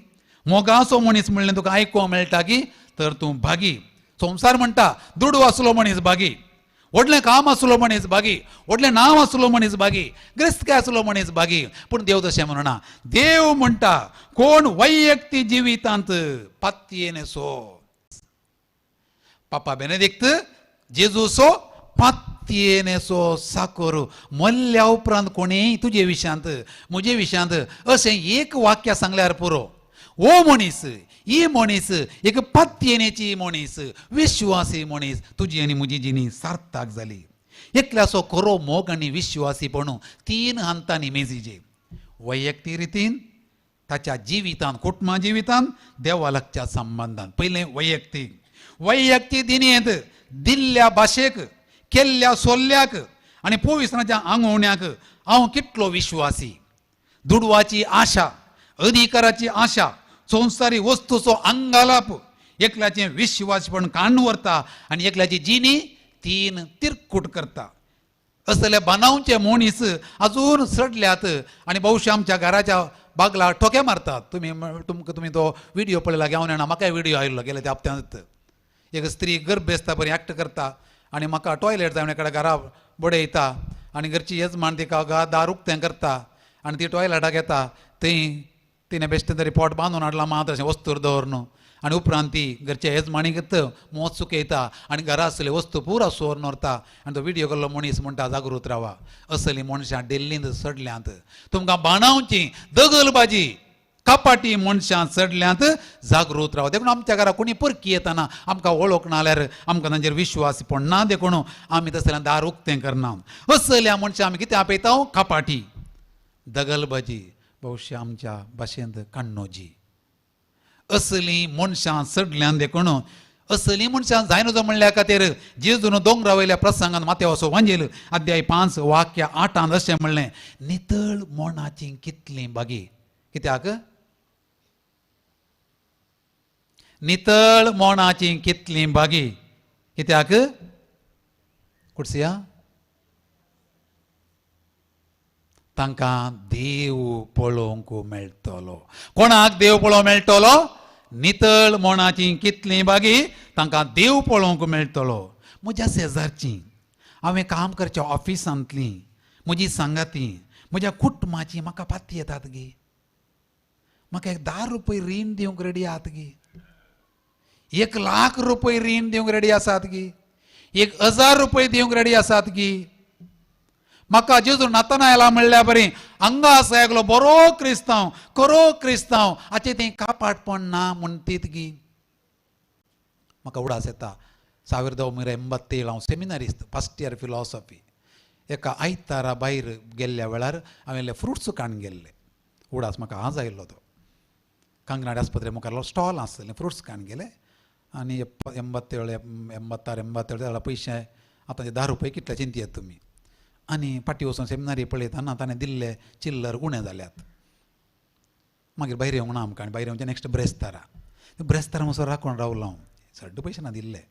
मोगाचो मनीस म्हणलें तुका आयकूंक मेळटा की तर तूं भागी. संवसार म्हणटा दुडू आसलो मनीस भागी, व्हडलें काम आसलो मनीस भागी, व्हडलें नांव आसलो मनीस भागी, ग्रेस्तकाय आसलो मनीस भागी. पूण देव तशें म्हणना. देव म्हणटा कोण वैयक्तीक जिवितांत पातयेने सो. पापा बेनेदिक्त जेजूसो पातयेने सो साकोर मल्ल्या उपरांत कोणेय तुजे विशयांत म्हजे विशयांत अशें एक वाक्य सांगल्यार पुरो. ओ मनीस, ही मनीस एक पातयेनेची मनीस, विश्वासी मनीस, तुजी आनी म्हजी जिणी सार्थक जाली. एकल्याचो खरो मोग आनी विश्वासीपण 3 हंतांनी मेजिजे, वैयक्तीक रितीन, ताच्या जिवितान, कुटुंबा जिवितान, देवा लागच्या संबंदान. पयलें वैयक्तीक, वैयक्तीक दिणेंत दिल्ल्या भाशेक, केल्ल्या सोल्ल्याक आनी पवित्रणाच्या आंगवण्याक हांव कितलो विश्वासी. दुडवाची आशा, अधिकाराची आशा, संवसारी वस्तूचो अंगालाप एकल्याचें विश्वासपण काडून व्हरता आनी एकल्याची जिणी 3 तिरकूट करता. असले बनावचे मनीस अजून सडल्यात आनी भोवशा आमच्या घराच्या बागला ठोके मारतात. तुमी तुमकां तुमी तो व्हिडियो पळयला घेवन येना, म्हाकाय व्हिडियो आयिल्लो गेले त्या हप्त्यांत. एक स्त्री गर्भेस्ता बरी एक्ट करता आनी म्हाका टॉयलेट जाय म्हणून घरा बडयता आनी घरची येजमान तिका दार उक्तें करता आनी ती टॉयलेटाक येता, थंय तिणें बेश्टें तरी पोट बांदून हाडलां मात अशें वस्तूर दवरून आनी उपरांत ती घरच्या येजमाणीक मोत सुकयता आनी घरा आसले वस्तू पुरा सोरून व्हरता आनी तो व्हिडियो केल्लो मनीस म्हणटा जागृत रावा. असलीं मनशां दिल्लींत सडल्यांत. तुमकां बाणावची दगलबाजी कपाटी मनशां चडल्यांत, जागृत राव. देखून आमच्या घरा कोणी परकी येताना आमकां वळख ना जाल्यार आमकां तांचेर विश्वास पडना, देखून आमी तसल्या दार उक्तें करना. असल्या मनशां आमी कितें आपयता? कपाटी, दगलबाजी, भोवशा आमच्या भाशेंत काण्णोजी. असलीं मनशां चडल्यान देखून असलीं मनशां जायना म्हणल्या खातीर जेजून दोंगरा वयल्या प्रसंगान माथ्यावसो वांजेल अध्याय 5 वाक्य 8 अशें म्हणलें, नितळ मनाची कितलीं बागी. कित्याक नितळ मनाची कितलीं बागी? कित्याक कुडसिया तांकां देव पळोवंक मेळटलो. कोणाक देव पळोवंक मेळटलो? नितळ मनाची कितलीं बागी तांकां देव पळोवंक मेळटलो. म्हज्या शेजारचीं, हांवें काम करच्या ऑफिसांतलीं, म्हजी सांगाती, म्हज्या कुटुंबाची म्हाका पाती येतात गी, म्हाका एक 10 रुपये रीण दिवंक रेडी आहात गी, 1 लाख रुपये रीण दिवंक रेडी आसात गी, 1000 रुपये दिवंक रेडी आसात गी. म्हाका जेजू नातानायला म्हणल्या बरी हांगा आसा एकलो बरो क्रिस्तांव, खरो क्रिस्तांव, हाचें तें कापाटपण ना म्हणटीत गी. म्हाका उडास येता 1987 हांव सेमिनारिस्त, फर्स्ट इयर फिलॉसॉफी. एका आयतारा भायर गेल्ल्या वेळार हांवें फ्रुट्स काडून गेल्ले. उडास म्हाका आज आयिल्लो तो. कांकणाडी आस्पत्रे मुखार स्टॉल आसलें, फ्रुट्स काडून गेले आनी 87 86 87 पयशे आतां ते 10 रुपये कितले चिंतयात तुमी. आनी फाटीं वचून सेमिनारी पळयतना ताणें दिल्ले चिल्लर उणें जाल्यात. मागीर भायर येवंक ना आमकां आनी भायर येवचें नेक्स्ट ब्रेस्तारा, ब्रेस्तारा म्हणसर राखून रावलो हांव, चड पयशे ना दिल्ले.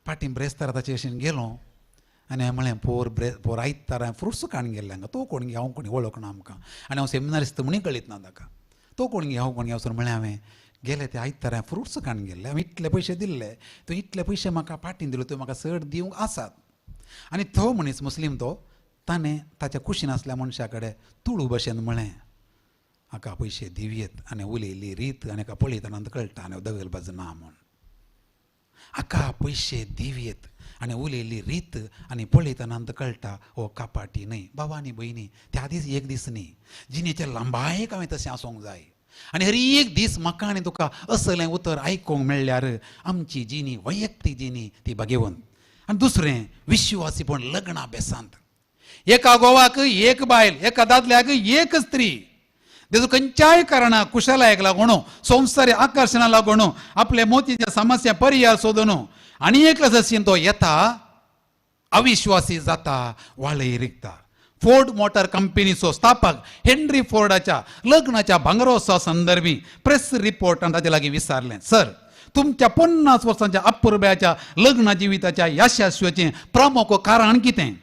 फाटीं ब्रेस्तारा ताचे भशेन गेलो आनी हांवें म्हळें पोर पोर आयतारा हांवें फ्रुट्स काडून गेल्ले हांगा, तो कोण गे हांव कोणी वळखना आमकां आनी हांव सेमिनारिस्त म्हणूय कळीत ना ताका, तो कोण गे हांव कोण गे वचून म्हळें हांवें गेले ते आयतारा हांवें फ्रुट्स काडून गेल्ले, हांवें इतले पयशे दिल्ले, तूं इतले पयशे म्हाका फाटीं दिले, तुवें म्हाका चड दिवंक आसात. आनी तो मनीस मुस्लीम तो, ताणें ताच्या कुशीन आसल्या मनशा कडेन तुळू भशेन म्हळें हाका पयशे दिवयेत आनी उलयल्ली रीत आनी हाका पळयतना कळटा आनी दगलबाज ना म्हूण, हाका पयशे दिवयेत आनी उलयल्ली रीत आनी पळयतना कळटा हो कापाटी न्हय. बाबा आनी भयणी त्या दीस एक दीस न्ही, जिणेच्या लांबायेक हांवें तशें आसूंक जाय. आनी हर एक दीस म्हाका आनी तुका असलें उतर आयकूंक मेळ्ळ्यार आमची जिणी वैयक्तीक जिणी ती भागेवन. आनी दुसरें विश्वासीपण लग्ना बेसांत, एका घोवाक एक बायल, एका दादल्याक एक स्त्री, तेजो खंयच्याय कारणाक कुशलायक लागून संवसारी आकर्शणा लागून आपले मोतीच्या समस्या पर्याय सोदून आनी एकलो जशीन तो येता अविश्वासी जाता, वाळय रिगता. फोर्ड मोटर कंपनीचो स्थापक हेनरी फोर्डाच्या लग्नाच्या भांगरोत्सवा संदर्भी प्रेस रिपोर्टान ताचे लागीं विचारलें, सर तुमच्या 50 वर्सांच्या अपुरबायेच्या लग्न जिविताच्या यशस्वीचें प्रमुख कारण कितें?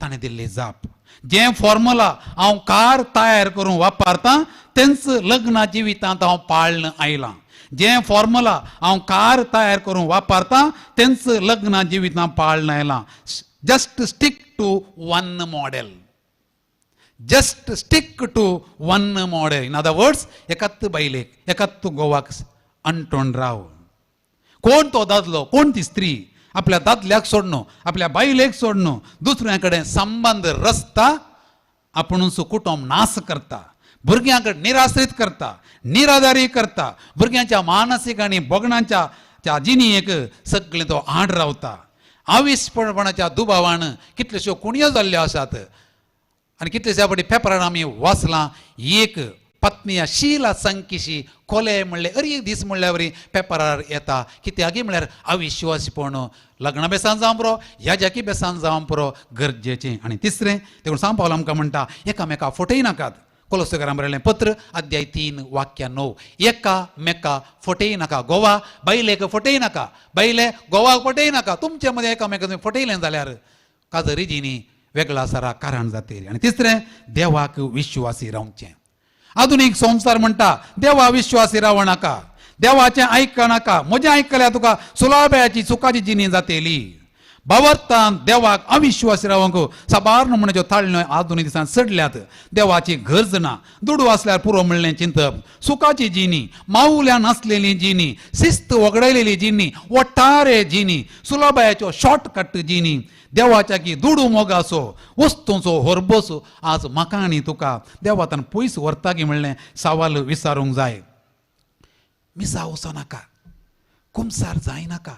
ताणें दिल्ली जाप, जें फॉर्मुला हांव कार तयार करून वापरतां तेंच लग्न जिवितांत हांव पाळन आयलां, जें फॉर्मुला हांव कार तयार करून वापरतां तेंच लग्न जिवितांत पाळन आयलां. Just stick to one model, just stick to one model. In other words, एकाच बायलेक एकाच गोवाक अंटोन राव. कोण तो दादलो कोण ती स्त्री आपल्या दादल्याक सोडणू आपल्या बायलेक सोडणू दुसऱ्या कडेन संबंद रचता, आपुणूच कुटुंब नाश करता, भुरग्यां कडेन निराश्रीत करता, निराधारी करता, भुरग्यांच्या मानसीक आनी भोगणांच्या जिणेक सगळें तो आड रावता. आविस्पणपणाच्या दुबावान कितल्योश्यो कुणयो जाल्ल्यो आसात आनी कितलेश्या फावटी पेपरान आमी वाचलां, एक पत्नी शीला संकिशी कोले म्हणले अरे एक दीस म्हणल्यार वरी पेपरार येता. कित्याक म्हणल्यार अविश्वासीपण लग्न बेसान जावं पुरो, याजाकी बेसान जावं पुरो गरजेचें. आनी तिसरें देखून सांव पावल आमकां म्हणटा एकामेका फटय नाकात. कोलोसेकारां बरयलें पत्र अध्याय 3 वाक्य 9, एकामेका फटय नाका. गोवा बायलेक फटय नाका, बायले गोवाक फटय नाका, तुमचे मदें एकामेका तुमी फटयलें जाल्यार काजरी जिणी वेगळा सारा कारण जातली. आनी तिसरें देवाक विश्वासी रावचें. आधुनीक संवसार म्हणटा देवा विश्वासी रावं नाका, देवाचें आयकनाका, म्हजें आयकल्यार तुका सुलाब्याची सुखाची जिणी जातली. भावार्थान देवाक अविश्वासी रावंक साबार नमुन्याच्यो ताळण्यो आधुनीक दिसान चडल्यात. देवाची गरज ना, दुडू आसल्यार पुरो म्हणलें चिंतप, सुखाची जिणी, मावल्यान आसलेली जिणी, शिस्त वगडायलेली जिणी, वट्टारे जिणी, सुलभायाच्यो शॉर्टकट जिणी, देवाच्या की दुडू मोगाचो वस्तूंचो होरबोसो आज म्हाका आनी तुका देवातान पयस व्हरता की म्हणलें सवाल विचारूंक जाय. मिसा वचो नाका, कुमसार जायनाका,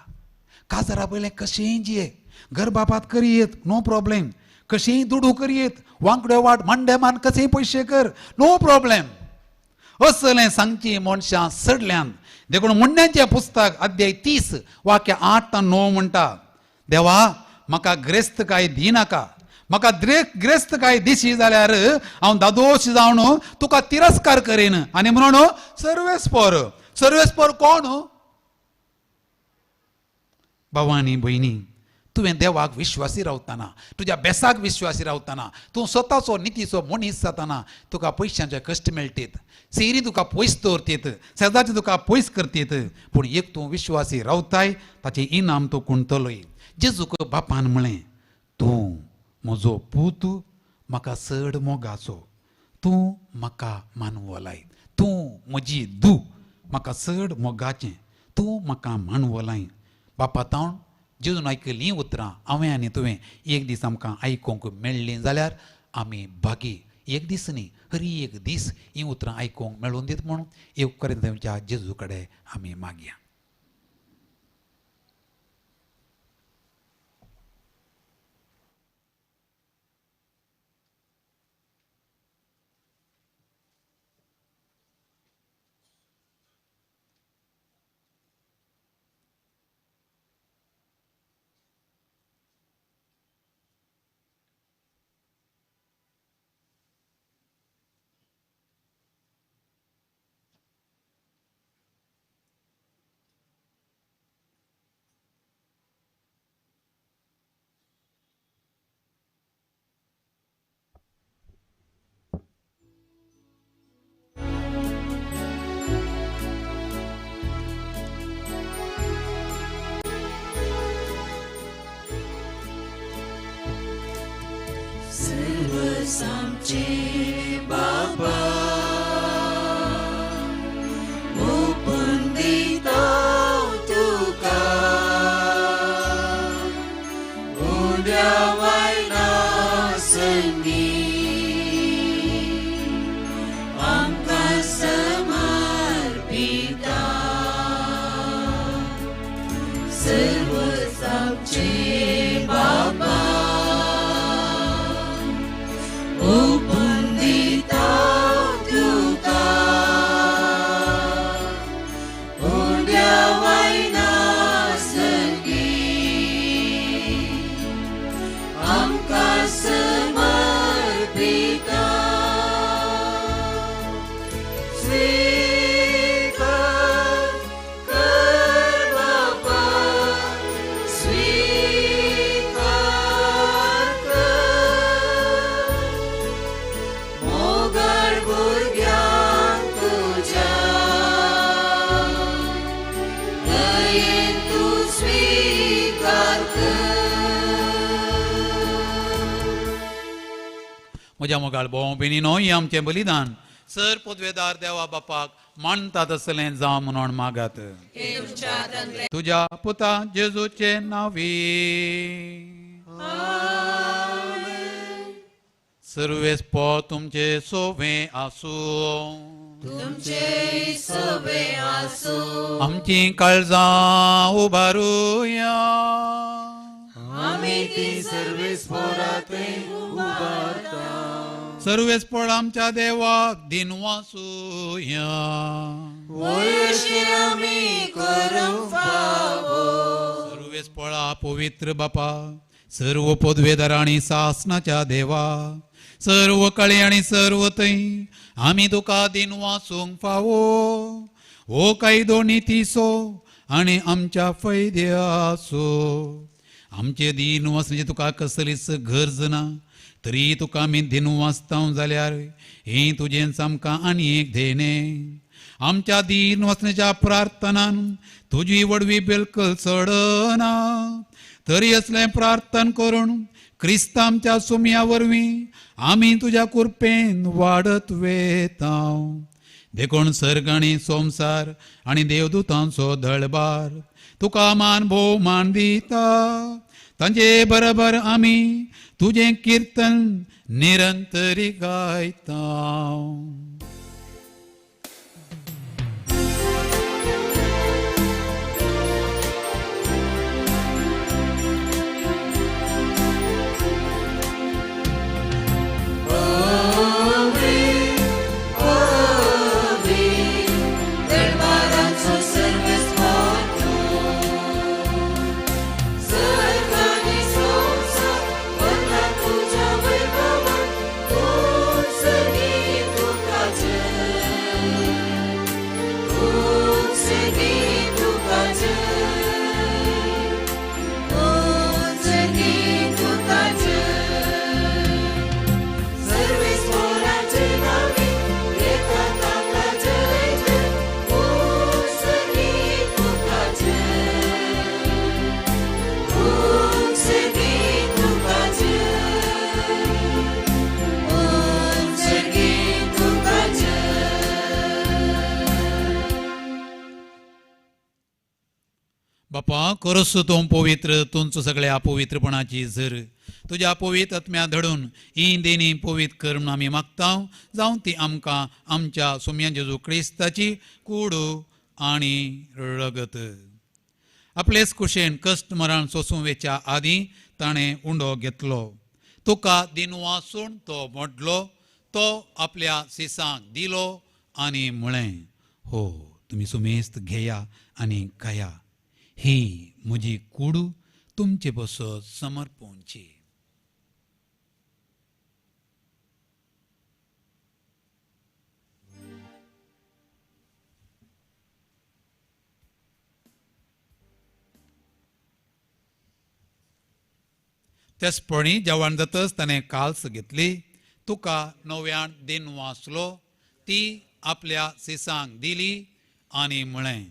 काजरा पयलें कशेंय जिये, गर्भापात करयेत नो प्रॉब्लेम, कशेंय दुडू करयेत, वांकड्यो वाट मांडेमान कशेंय पयशे कर नो प्रॉब्लेम, असलें सांगची मनशां सडल्यान. देखून म्हणण्याचें पुस्तक अध्याय 30 वाक्य 8 9 म्हणटा, देवा म्हाका ग्रेस्त काय दिनाका, म्हाका ग्रेस्त काय दिशी जाल्यार हांव दादोश जावन तुका तिरस्कार करीन. आनी म्हणून सर्वेस्पोर, सर्वेस्पोर कोण? भावानी भयणी, तुवें देवाक विश्वासी रावतना, तुज्या बेसाक विश्वासी रावतना, तूं स्वताचो नितीचो मनीस जातना तुका पयशांचे कश्ट मेळटीत, सेरी तुका पयस दवरतीत, शेजारचे तुका पयस करतीत, पूण एक तूं विश्वासी रावताय ताचें इनाम तूं कुणतलोय. जेजूक बापान म्हळें, तूं म्हजो पूत, म्हाका चड मोगाचो, तूं म्हाका मानवलाय, तूं म्हजी धूव, म्हाका चड मोगाचें, तूं म्हाका मानवलाय. बापा तावन जेजून आयकलीं उतरां हांवें आनी तुवें एक दीस आमकां आयकूंक मेळ्ळीं जाल्यार आमी भागी. एक दीस न्ही, हर एक दीस हीं उतरां आयकूंक मेळून दीत म्हणून एक करिंथांच्या जेजू कडेन आमी मागया. आमचे बाबा ओपून दिता तुका उंड्या वायना संगी आमकां समर्पिता सर्वच आमचे बाबा ओपून दिता तुका उंड्या वायना संगी आमकां समर्पिता स्वीकार कर बापा स्वीकार कर मोगाळ भुरग्यांक तुज्या दयेन तूं स्वीकार कर. म्हज्या मोगाळ भोव बेनीनो हें आमचें बलिदान सर पदवेदार देवा बापाक मानता तसलें जावं म्हणून मागात तुज्या पुता जेजूचे नांवी सर्वेस पो तुमचे सोवे आसूं तुमचे सोबे आसूं आमची काळजां उबारुया आमी ती सर्वेस पोराते उबारता सर्वेस पळ आमच्या देवाक दिनवासुया वयशी आमी करूंक फावो सर्वेस पळा पवित्र बापा सर्व पदवेदार आनी सासनाच्या देवा सर्व कळे आनी सर्व थंय आमी तुका दिनवासूंक फावो हो कायदो नितीचो आनी आमच्या फायद्याचो आमचे दिनवासण्याची तुका कसलीच गरज ना तरी तुका आमी दिनवासता जाल्यार हें तुजेंच आमकां आनी एक देणें आमच्या दिनवासण्याच्या प्रार्थनान तुजी वडवी बिलकुल चडना तरी असलें प्रार्थन करून क्रिस्त आमच्या सुमया वरवीं आमी तुज्या कृपेन वाडत वेता. देखून सर्ग आनी संवसार आनी देवदूतांचो दळबार तुका मान भोवमान दिता. तांचे बरोबर आमी तुजें किर्तन निरंतरी गायता. बापा करस तूं पवित्र तुमचो सगळ्या पवित्रपणाची झर तुज्या पवित्र आत्म्या धडून ही देणी पवित्र कर म्हूण आमी मागता जावं ती आमकां आमच्या सोम्या जेजू क्रिस्ताची कूड आनी रगत. आपलेच कुशेन कश्ट मरण सोसूं वेच्या आदीं ताणें उंडो घेतलो. तुका दिनवासून तो मोडलो, तो आपल्या सिसांक दिलो आनी म्हळें, हो तुमी सुमेस्त घेया आनी खाया, ही म्हजी कूड तुमचे पासत समर्पणची. त्याचपणी जेवण जातच ताणें काल्स घेतली, तुका नव्यान दिन वाचलो, ती आपल्या सिसांक दिली आनी म्हळें,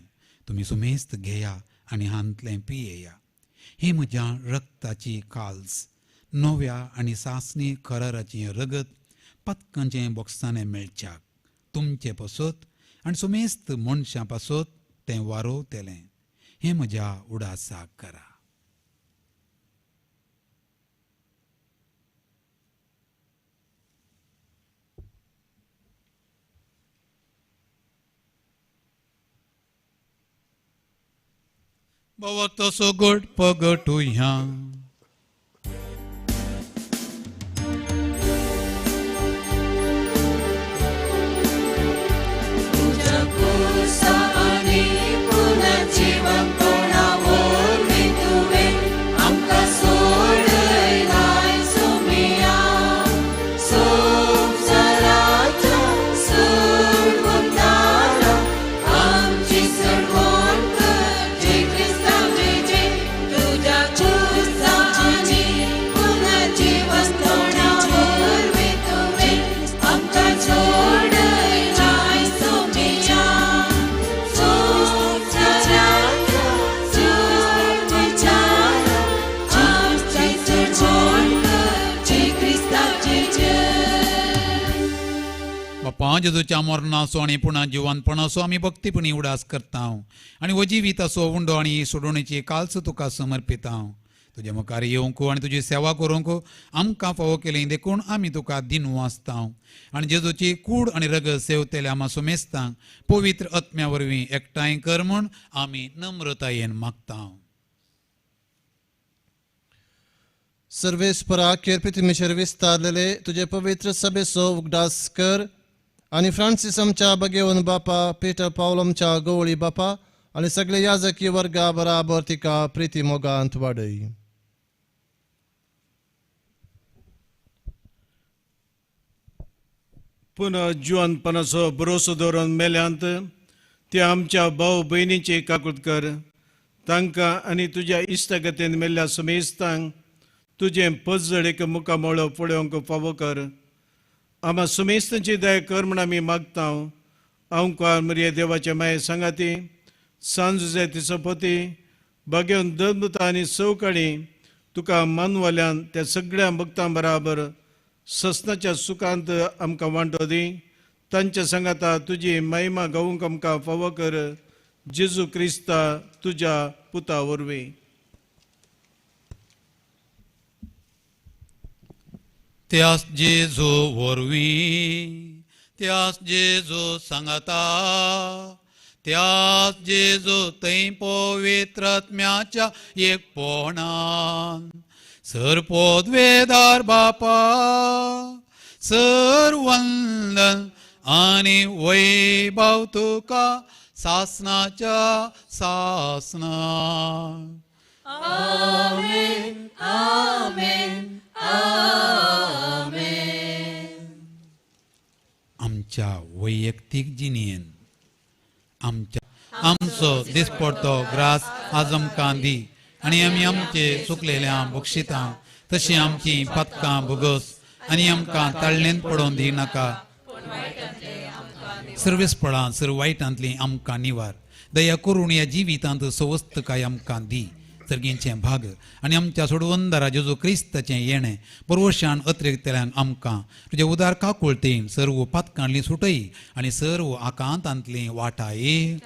तुमी सुमेस्त घेया आनी हांतलें पियेया, ही म्हज्या रक्ताची काल्स, नव्या आनी सासणी कराराचें रगत पातकांचें बोक्साणें मेळच्याक तुमचे पासत आनी सुमेस्त मनशां पासत तें वारोवतलें. हें म्हज्या उडासाक करा. बाबा तसो गोड पगटुया. तुज्या कुसा आनी पुनर्जीवनपणा वरवीं तुवें आमकां सोडयलाय सोमिया. संवसाराच्या सोडवणदारा आमची सोडवण कर जय क्रिस्ता जय. तुज्या कुसा आनी पुनर्जीवनपणा वरवीं तुवें आमकां सोडयलाय सोमिया. संवसाराच्या सोडवणदारा आमची सोडवण कर जय क्रिस्ता जय जय. बापा जेजूच्या मरणाचो आनी पुणा जिवनपणाचो आमी भक्तीपणी उडास करता आनी हो जिविताचो उंडो आनी सोडोवणेची कालच तुका समर्पिता. तुज्या मुखार येवंक आनी तुजी सेवा करूंक आमकां फावो केली देखून आमी तुका दिनू आसता आनी जेजूची कूड आनी रगत सेवतल्या आमा सुमेस्तांक पवित्र आत्म्या वरवीं एकठांय कर म्हूण आमी नम्रतायेन मागता. सर्वेस्परा खेर पृथ्वीचेर विस्तारलेले तुजे पवित्र सभेचो उगडास कर आनी फ्रांसीस आमच्या बगेवन बापा, पीटर पावल आमच्या गवळी बापा आनी सगळे याजकी वर्गा बराबर तिका प्रिती मोगांत वाडय. पुनः जिवनपणाचो भरोसो दवरून मेल्यांत ते आमच्या भाव भयणीची काकूत कर. तांकां आनी तुज्या इश्टागतीन मेल्ल्या सुमेस्तांक तुजें पजळ एक मुखामळो पळोवंक फावो कर. आमा सुमेस्तांची दया कर म्हूण आमी मागता. आमकां मरिये देवाचे माये सांगाती सांज जाय सोपती बागेवन दंदता आनी सवकाळी तुका मानवाल्यान त्या सगळ्या भक्तां बराबर ससनाच्या सुखांत आमकां वांटो दी. तांच्या सांगाता तुजी महिमा गावूंक आमकां फावो कर. जेजू क्रिस्ता तुज्या पुता वरवीं. त्यास जेजू वरवीं, त्यास जेजू सांगाता, त्यास जेजू थंय पवित्र आत्म्याच्या एकपणान सर पदवेदार बापा सर वंदन आनी वैभव तुका सासनाच्या सासना. आमेन आमेन आमेन. आमच्या वैयक्तीक जिणेन आमच्या आमचो दिसपडतो ग्रास आज आमकां दी आनी आमी आमचे चुकलेल्या बक्षितां तशी आमची पातकां भोगस आनी आमकां ताळणेंत पडोवन दी नाका. सर्वेस्पळां सर्व वायटांतली आमकां निवार. दया करून ह्या जिवितांत सवस्तकाय आमकां दी. सर्गींचें भाग आनी आमच्या सोडवंदारा जेजू क्रिस्ताचें येणें परवशान अतिरिक्तल्यांक आमकां तुजे उदार काकुळतेन सर्व पातकांतली सुटय आनी सर्व आकांतांतली वाटाय.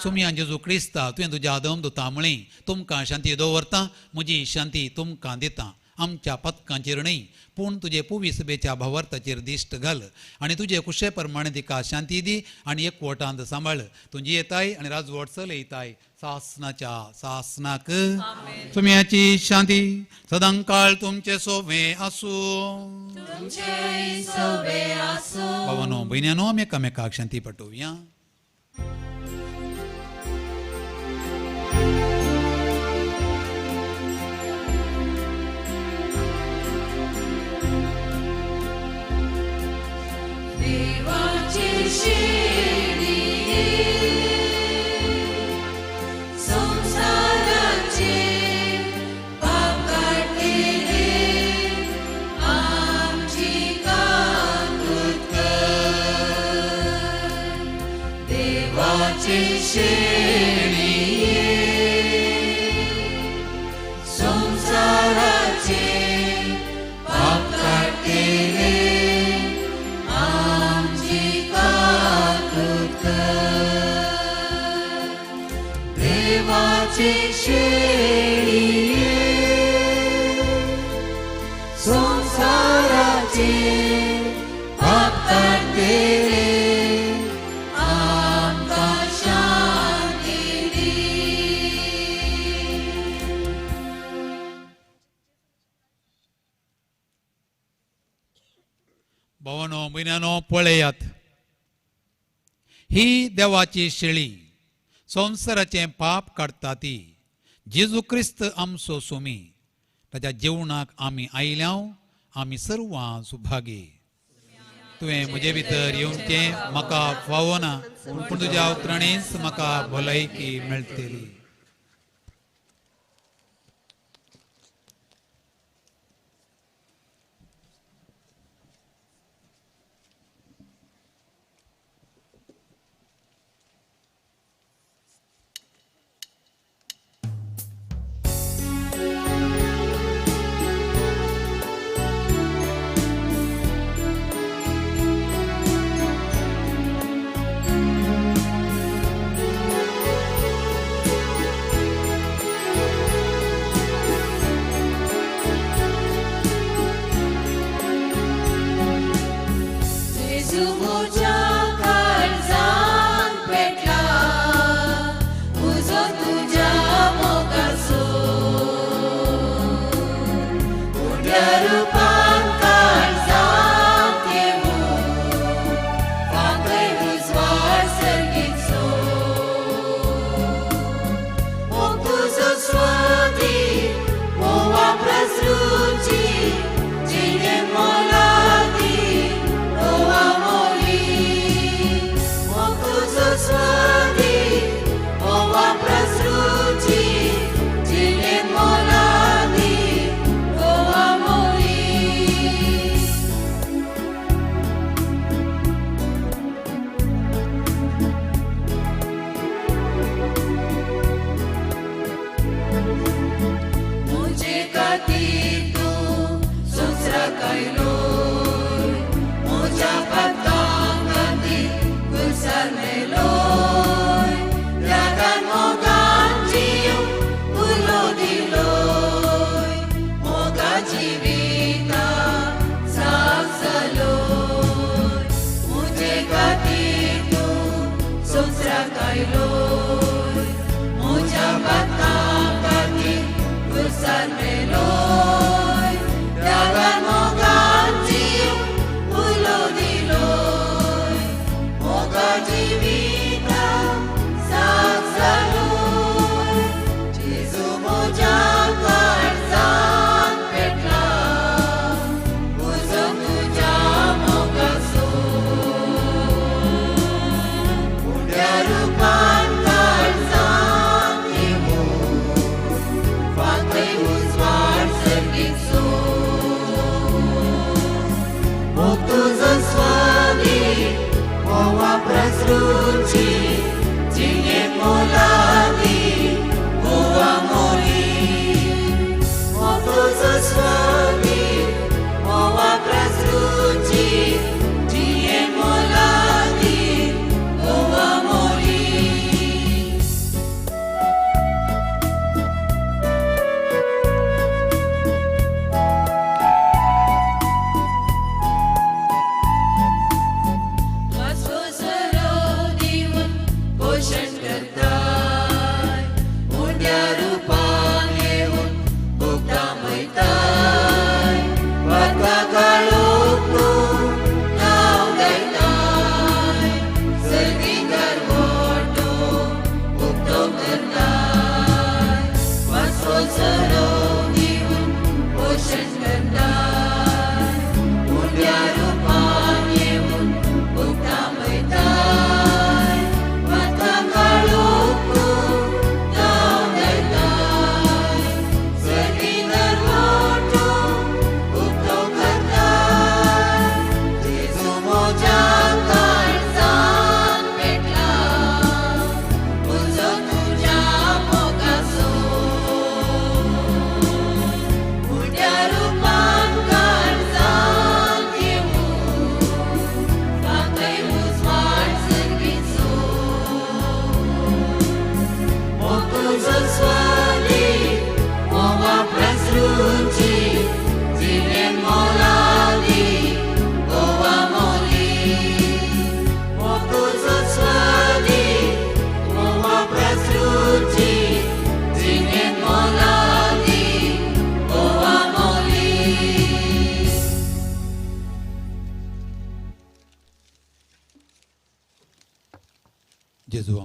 सुमया जेजू क्रिस्ता तुवें तुज्या आदम दुता म्हळें तुमकां शांती दवरता म्हजी शांती तुमकां दिता. आमच्या पथकांचेर न्हय पूण तुजे पुवी सभेच्या भावार्थाचेर दिश्ट घाल आनी तुजे कुशे प्रमाणे तिका शांती दी आनी एकवटांत सांबाळ. तुजी येताय आनी राजवट चलयताय सासनाच्या सासनाक. तुमची शांती सदांकाळ तुमचे सोवे आसूं. भावानो भयण्यानो आमी एकामेकाक शांती पटोवया. देवाची शिडी संसाराचे पाप काडटले आमची काकूत कर. देवाची शिडी देवाचे शेळये संवसाराचे पाप काडटले आमकां शांती दी. भावानो भयणांनो पळयात, ही देवाची शेळी संवसाराचें पाप काडटा ती जेजू क्रिस्त आमचो सोमी. ताच्या जेवणाक आमी आयल्या, आमी सर्वां सुभागी. तुवें म्हजे भितर येवचें म्हाका फावना, पूण तुज्या उतरांनीच म्हाका भलायकी मेळटली. Rupan.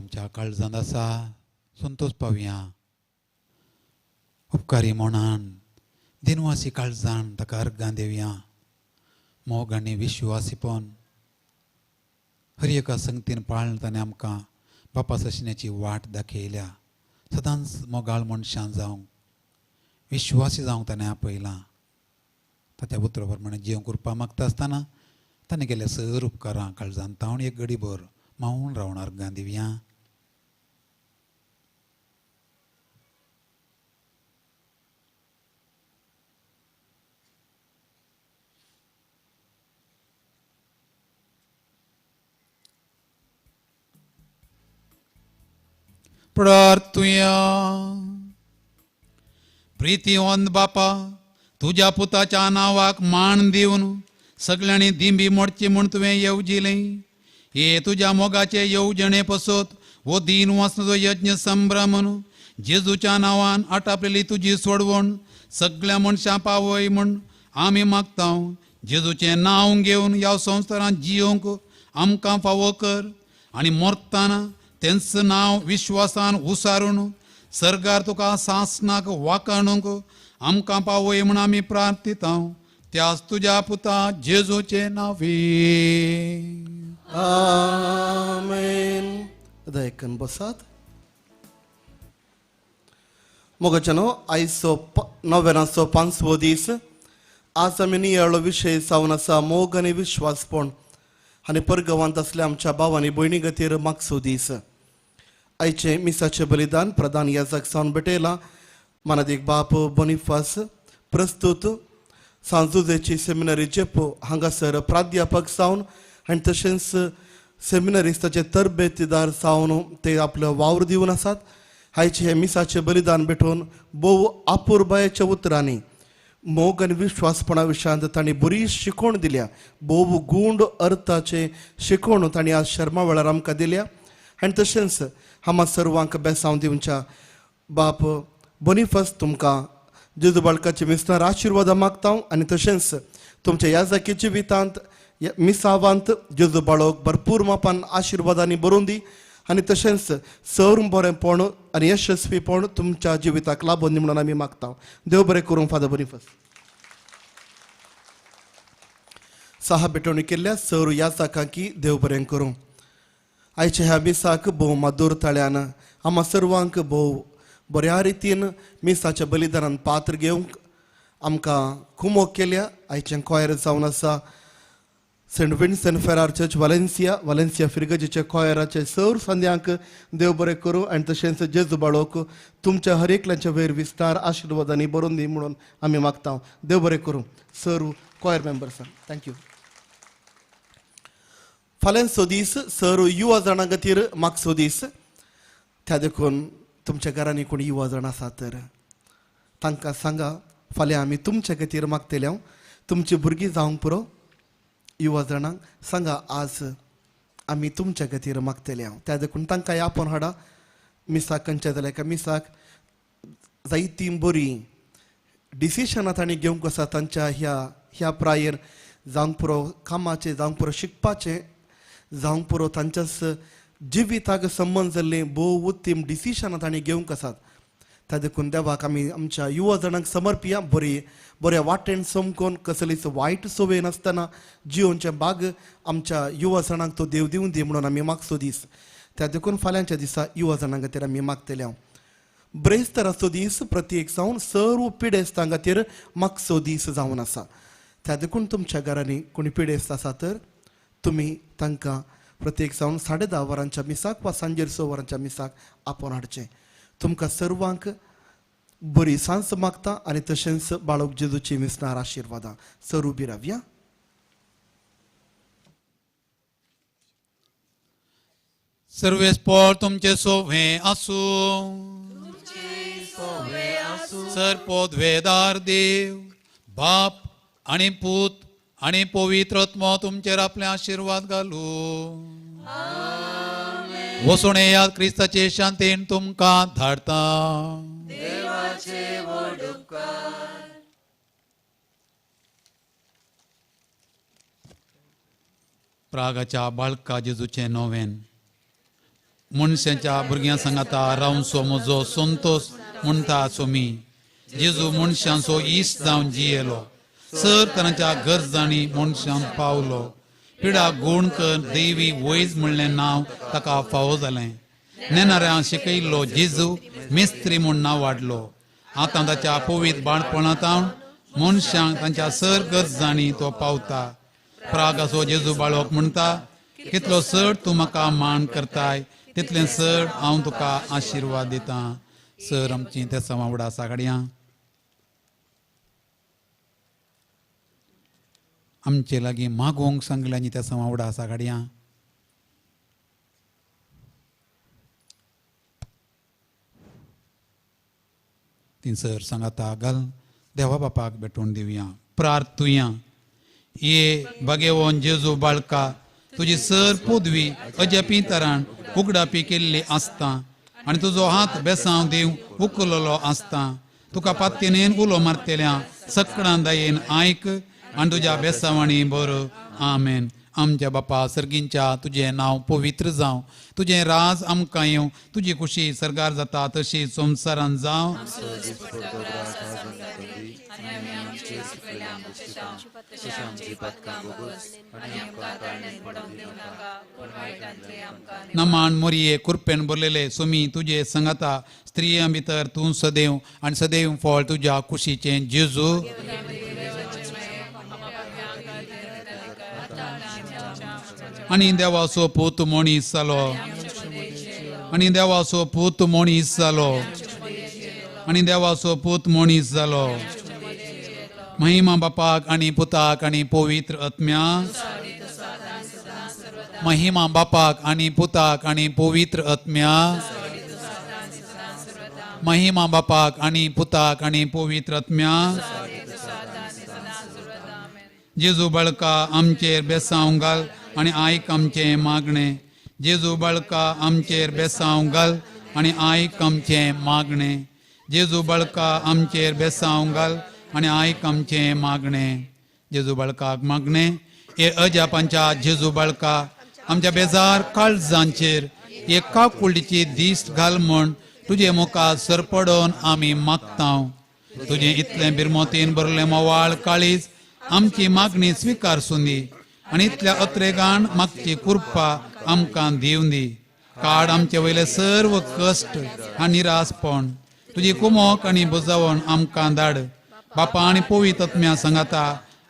आमच्या काळजांत आसा संतोष पावया. उपकारी मोणान दिनवासी काळजान ताका अर्गां दिवया. मोग आनी विश्वासीपण हर एका संगतीन पाळन ताणें आमकां बापा सशिण्याची वाट दाखयल्या. सदांच मोगाळ मनशां जावंक विश्वासी जावंक ताणें आपयलां. ताच्या उतरा प्रमाणे जेवण करपाक मागता आसतना ताणें केल्ल्या सर उपकारां काळजान तावन एक गडीभर मावून रावन अर्गां दिवया. प्रार्थुया. प्रितीवंत बापा, तुज्या पुताच्या नांवाक मान दिवन सगळ्यांनी दिंबी मोडची म्हूण तुवें येवजिलें. हे तुज्या मोगाचे येवजणे पसत हो दीन वासनाचो यज्ञ संभ्रमन जेजूच्या नांवान आटापलेली तुजी सोडवण सगळ्या मनशां पावय म्हूण आमी मागता. जेजूचें नांव घेवन ह्या संवसारांत जियोंक आमकां फावो कर आनी मरतना तेंच नांव विश्वासान उसारून सर्गार तुका सासनाक वाकाणूंक आमकां पावय म्हूण आमी प्रार्थिता. त्याच तुज्या पुता जेजूचे नांवी आमेन. दयकन बसात. मोगाच्यानो, आयचो नव्यानाचो पांचवो दीस. आज आमी नियाळो विशय जावन आसा मोग आनी विश्वासपण आनी परगवांत आसल्या आमच्या भावांनी भयणी खातीर मागचो दीस. आयचें मिसाचें बलिदान प्रधान याजक सावन भेटयलां मानादीक बाप बोनिफास प्रस्तुत सांजुजेची सेमिनरी जेपो हांगासर प्राध्यापक जावन आनी तशेंच सेमिनरिस्ताचे तरबेतीदार जावन ते आपलो वावर दिवन आसात. आयचें हें मिसाचें बलिदान भेटोवन भोव आपुरबायेच्या उतरांनी मोग आनी विश्वासपणा विशयांत तांणी बरी शिकवण दिल्या. भोव गूंड अर्थाचे शिकवण तांणी आज शर्मा वेळार आमकां दिल्या. आनी तशेंच आमा सर्वांक बेसांव दिवच्या बाप बोनिफास तुमकां जेजू बाळकाचे मिसनार आशिर्वादां मागता आनी तशेंच तुमच्या ह्या जाकी जिवितांत मिसावांत जेजू बाळक भरपूर मापान आशिर्वादांनी बरोवन दी आनी तशेंच सर बरेंपण आनी यशस्वीपण तुमच्या जिविताक लाबोवन दी म्हणून आमी मागता. देव बरें करूं. फादर बोनिफास सहा भेटवणी केल्ल्या सर ह्या जाकांकी देव बरें करूं. आयच्या ह्या मिसाक भोव मादूर ताळ्यान आमा सर्वांक भोव बऱ्या रितीन मिसाच्या बलिदानान पात्र घेवंक आमकां कुमोक केल्या. आयचें कॉयर जावन आसा Saint Vincent Ferrer church Valencia, Valencia फिरगजीच्या कॉयराचे सर संद्यांक देव बरें करूं आनी तशेंच जेजू बाळोक तुमच्या हर एकल्याच्या वयर विस्तार आशिर्वादांनी बरोवन दी म्हणून आमी मागता. देव बरें करूं सर कॉयर मेंबर्सांक. Thank you. फाल्यांचो दीस सर युवा जाणां खातीर मागचो दीस. त्या देखून तुमच्या घरांनी कोण युवा जाण आसा तर तांकां सांगा फाल्यां आमी तुमच्या खातीर मागतले. हांव तुमची भुरगीं जावंक पुरो. युवा जाणांक सांगा आज आमी तुमच्या खातीर मागतले. हांव त्या देखून तांकां आपोवन हाडा. मिसाक खंयच्या जाल्यार एका मिसाक जायतीं बरीं डिसिशनां तांणी घेवंक आसा तांच्या ह्या ह्या प्रायेर जावंक पुरो कामाचें, जावंक पुरो शिकपाचें, जावंक पुरो तांच्याच जिविताक संबंद जाल्लीं भोव उत्तम डिसिशनां तांणी घेवंक आसात. त्या देखून देवाक आमी आमच्या युवा जाणांक समर्पिया. बरी बऱ्या वाटेन समकोन कसलीच वायट संवय नासतना जियोनचें बाग आमच्या युवा जाणांक तो देव दिवन दी म्हणून आमी मागचो दीस. त्या देखून फाल्यांच्या दिसा युवा जाणां खातीर आमी मागतले. हांव ब्रेस्तराचो दीस प्रत्येक जावन सर्व पिडेस्तां खातीर मागचो दीस जावन आसा. त्या देखून तुमच्या घरांनी कोणी पिडेस्त आसा तर तुमी तांकां प्रत्येक जावन 10:30 वरांच्या मिसाक वा सांजेर 6 वरांच्या मिसाक आपोवन हाडचें. तुमकां सर्वांक बरी सांज मागता आनी तशेंच बाळक जेजूची मिसनार आशिर्वादां. सर उबी रावया. सर्वेस्पोर तुमचे सोवे आसूं. सर पोदवेदार देव बाप आनी पूत आनी पवित्र आत्मो तुमचेर आपले आशिर्वाद घालू. वचून येयात क्रिस्ताचे शांतीन तुमकां धाडता. प्रागाच्या बाळका जेजूचें नोवेन. मनशाच्या भुरग्यां सांगाता रावचो म्हजो संतोश म्हणटा सोमी. जेजू मनशांचो इश्ट जावन जियेलो, सर तरांच्या गरजांनी मनशान पावलो. पिडा गुण कर देवी वैज म्हणलें नांव ताका फावो जालें. नेणाऱ्यां शिकयल्लो जेजू मिस्त्री म्हूण नांव वाडलो. आतां ताच्या पवीत बाळपणांत मनशांक तांच्या सर गरजांनी तो पावता. प्रागाचो जेजू बाळोक म्हणटा, कितलो चड तूं म्हाका मान करताय तितलें चड हांव तुका आशिर्वाद दितां. सर आमची ते सवावडा सागड्यां आमचे लागीं मागोवंक सांगलें आनी त्या सवावडा सागड्यां. ती सर सांगाता घाल देवा बापाक भेटोवन दिवया. प्रार्थुया. ये भगेवन जेजू बाळका, तुजी सर पदवी अजापी तरान उगडापी केल्ली आसता आनी तुजो हात बेसांव दिव उखललो आसता. तुका पात्येन उलो मारतल्या सकडां दयेन आयक आनी तुज्या बेसावांनी बरो. आमेन. आमच्या बापा सर्गींच्या, तुजें नांव पवित्र जावं, तुजें राज आमकां येवं, तुजी खुशी सर्गार जाता तशी संवसारान जावं. नमान मोरये कुरपेन बोरलेले सुमी तुजे संगता, स्त्रियां भितर तूं सदैव आनी सदैव फळ तुज्या कुशीचें जेजू. आनी देवाचो पूत मनीस जालो, आनी देवाचो पूत मनीस जालो, आनी देवाचो पूत मनीस जालो. महिमा बापाक आनी पुताक आनी पवित्र आत्म्या. महिमा बापाक आनी पुताक आनी पवित्र आत्म्या. महिमा बापाक आनी पुताक आनी पवित्र आत्म्या. जेजू बाळका आमचेर बेसांव घाल आनी आयक आमचें मागणें. जेजू बाळका आमचेर बेसांव घाल आनी आयक आमचें मागणें. जेजू बाळका आमचेर बेसांव घाल आनी आयक आमचें मागणें. जेजू बाळकाक मागणें. हे अजापांच्या जेजू बाळका, आमच्या बेजार काळजांचेर एक काकुळटीची दीस घाल म्हूण तुजे मुखार सरपडोन आमी मागता. तुजें इतलें बिरमोतीन भरलें मोवाळ काळीज आमची मागणी स्विकारसूं दी आनी इतल्या अत्रेगान मागची कृपा आमकां दिवं दी. काड आमचे वयले सर्व कश्ट आनी निरासपण, तुजी कुमोक आनी बुजावण आमकां धाड. बापा आनी पवित्र आत्म्या सांगाता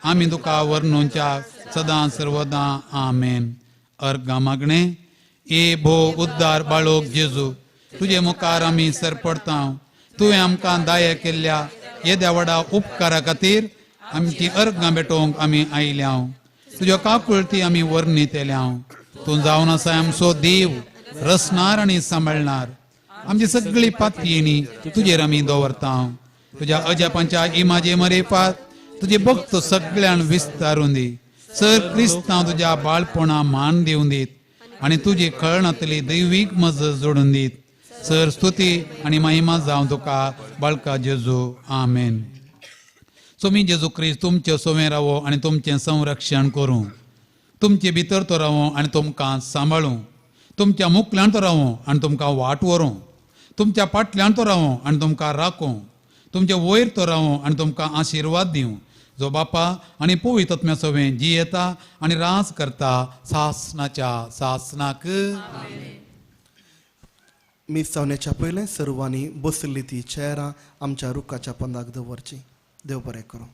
आमी तुका वर्णुच्या सदां सर्वदां. आमेन. अर्गां मागणें. ए भो उद्दार बाळोक जेजू, तुजे मुखार आमी सरपडता. तुवें आमकां दाय केल्ल्या येद्या व्हडा उपकारा खातीर आमची अर्गां भेटोवंक आमी आयल्या. तुज्यो काकुळटी आमी वर्णितल्या. तूं जावन आसा आमचो देव, रसणार आनी सांबाळणार. आमची सगळी पातयेणी तुजेर आमी दवरता. तुज्या अजापांच्या इमाजे मरेपात तुजे भक्त सगळ्यान विस्तारून दी. सर क्रिस्तांव तुज्या बाळपणा मान दिवन दीत आनी तुजी कळनातली दैवीक मजत जोडून दीत. सर स्तुती आनी महिमा जावं तुका बाळका जेजू. आमेन. सोमी जेजू क्रिस्त तुमचे सोवें रावो आनी तुमचें संरक्षण करूं. तुमचे भितर तो रावो आनी तुमकां सांबाळूं. तुमच्या मुखल्यान तो रावो आनी तुमकां वाट व्हरूं. तुमच्या फाटल्यान तो रावो आनी तुमकां राखूं. तुमचे वयर तो रावो आनी तुमकां आशिर्वाद दिवं. जो बापा आनी पवित्र आत्म्या सवें जियेता आनी राज करता सासनाच्या सासनाक. मीस जावण्याच्या पयलें सर्वांनी बसली ती चेहरा आमच्या रुखाच्या पंदाक दवरची. देव बरें करूं.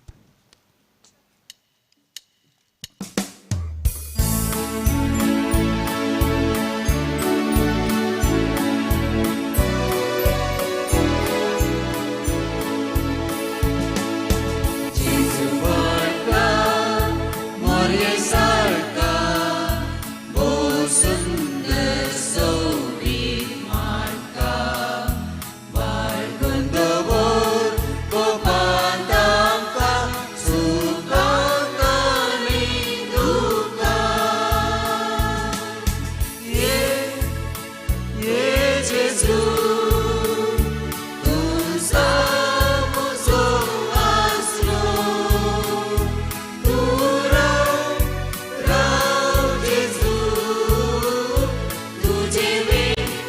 Tudo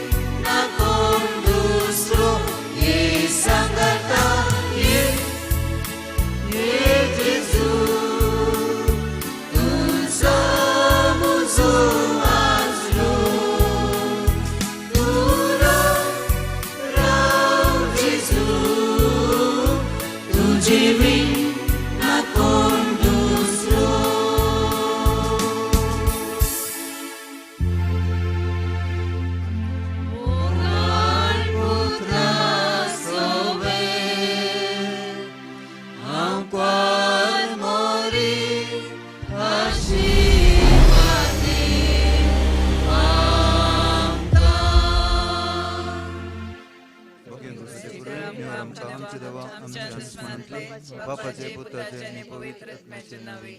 बापाचे पुताचे आनी पवित्र आत्म्याचे नांवे.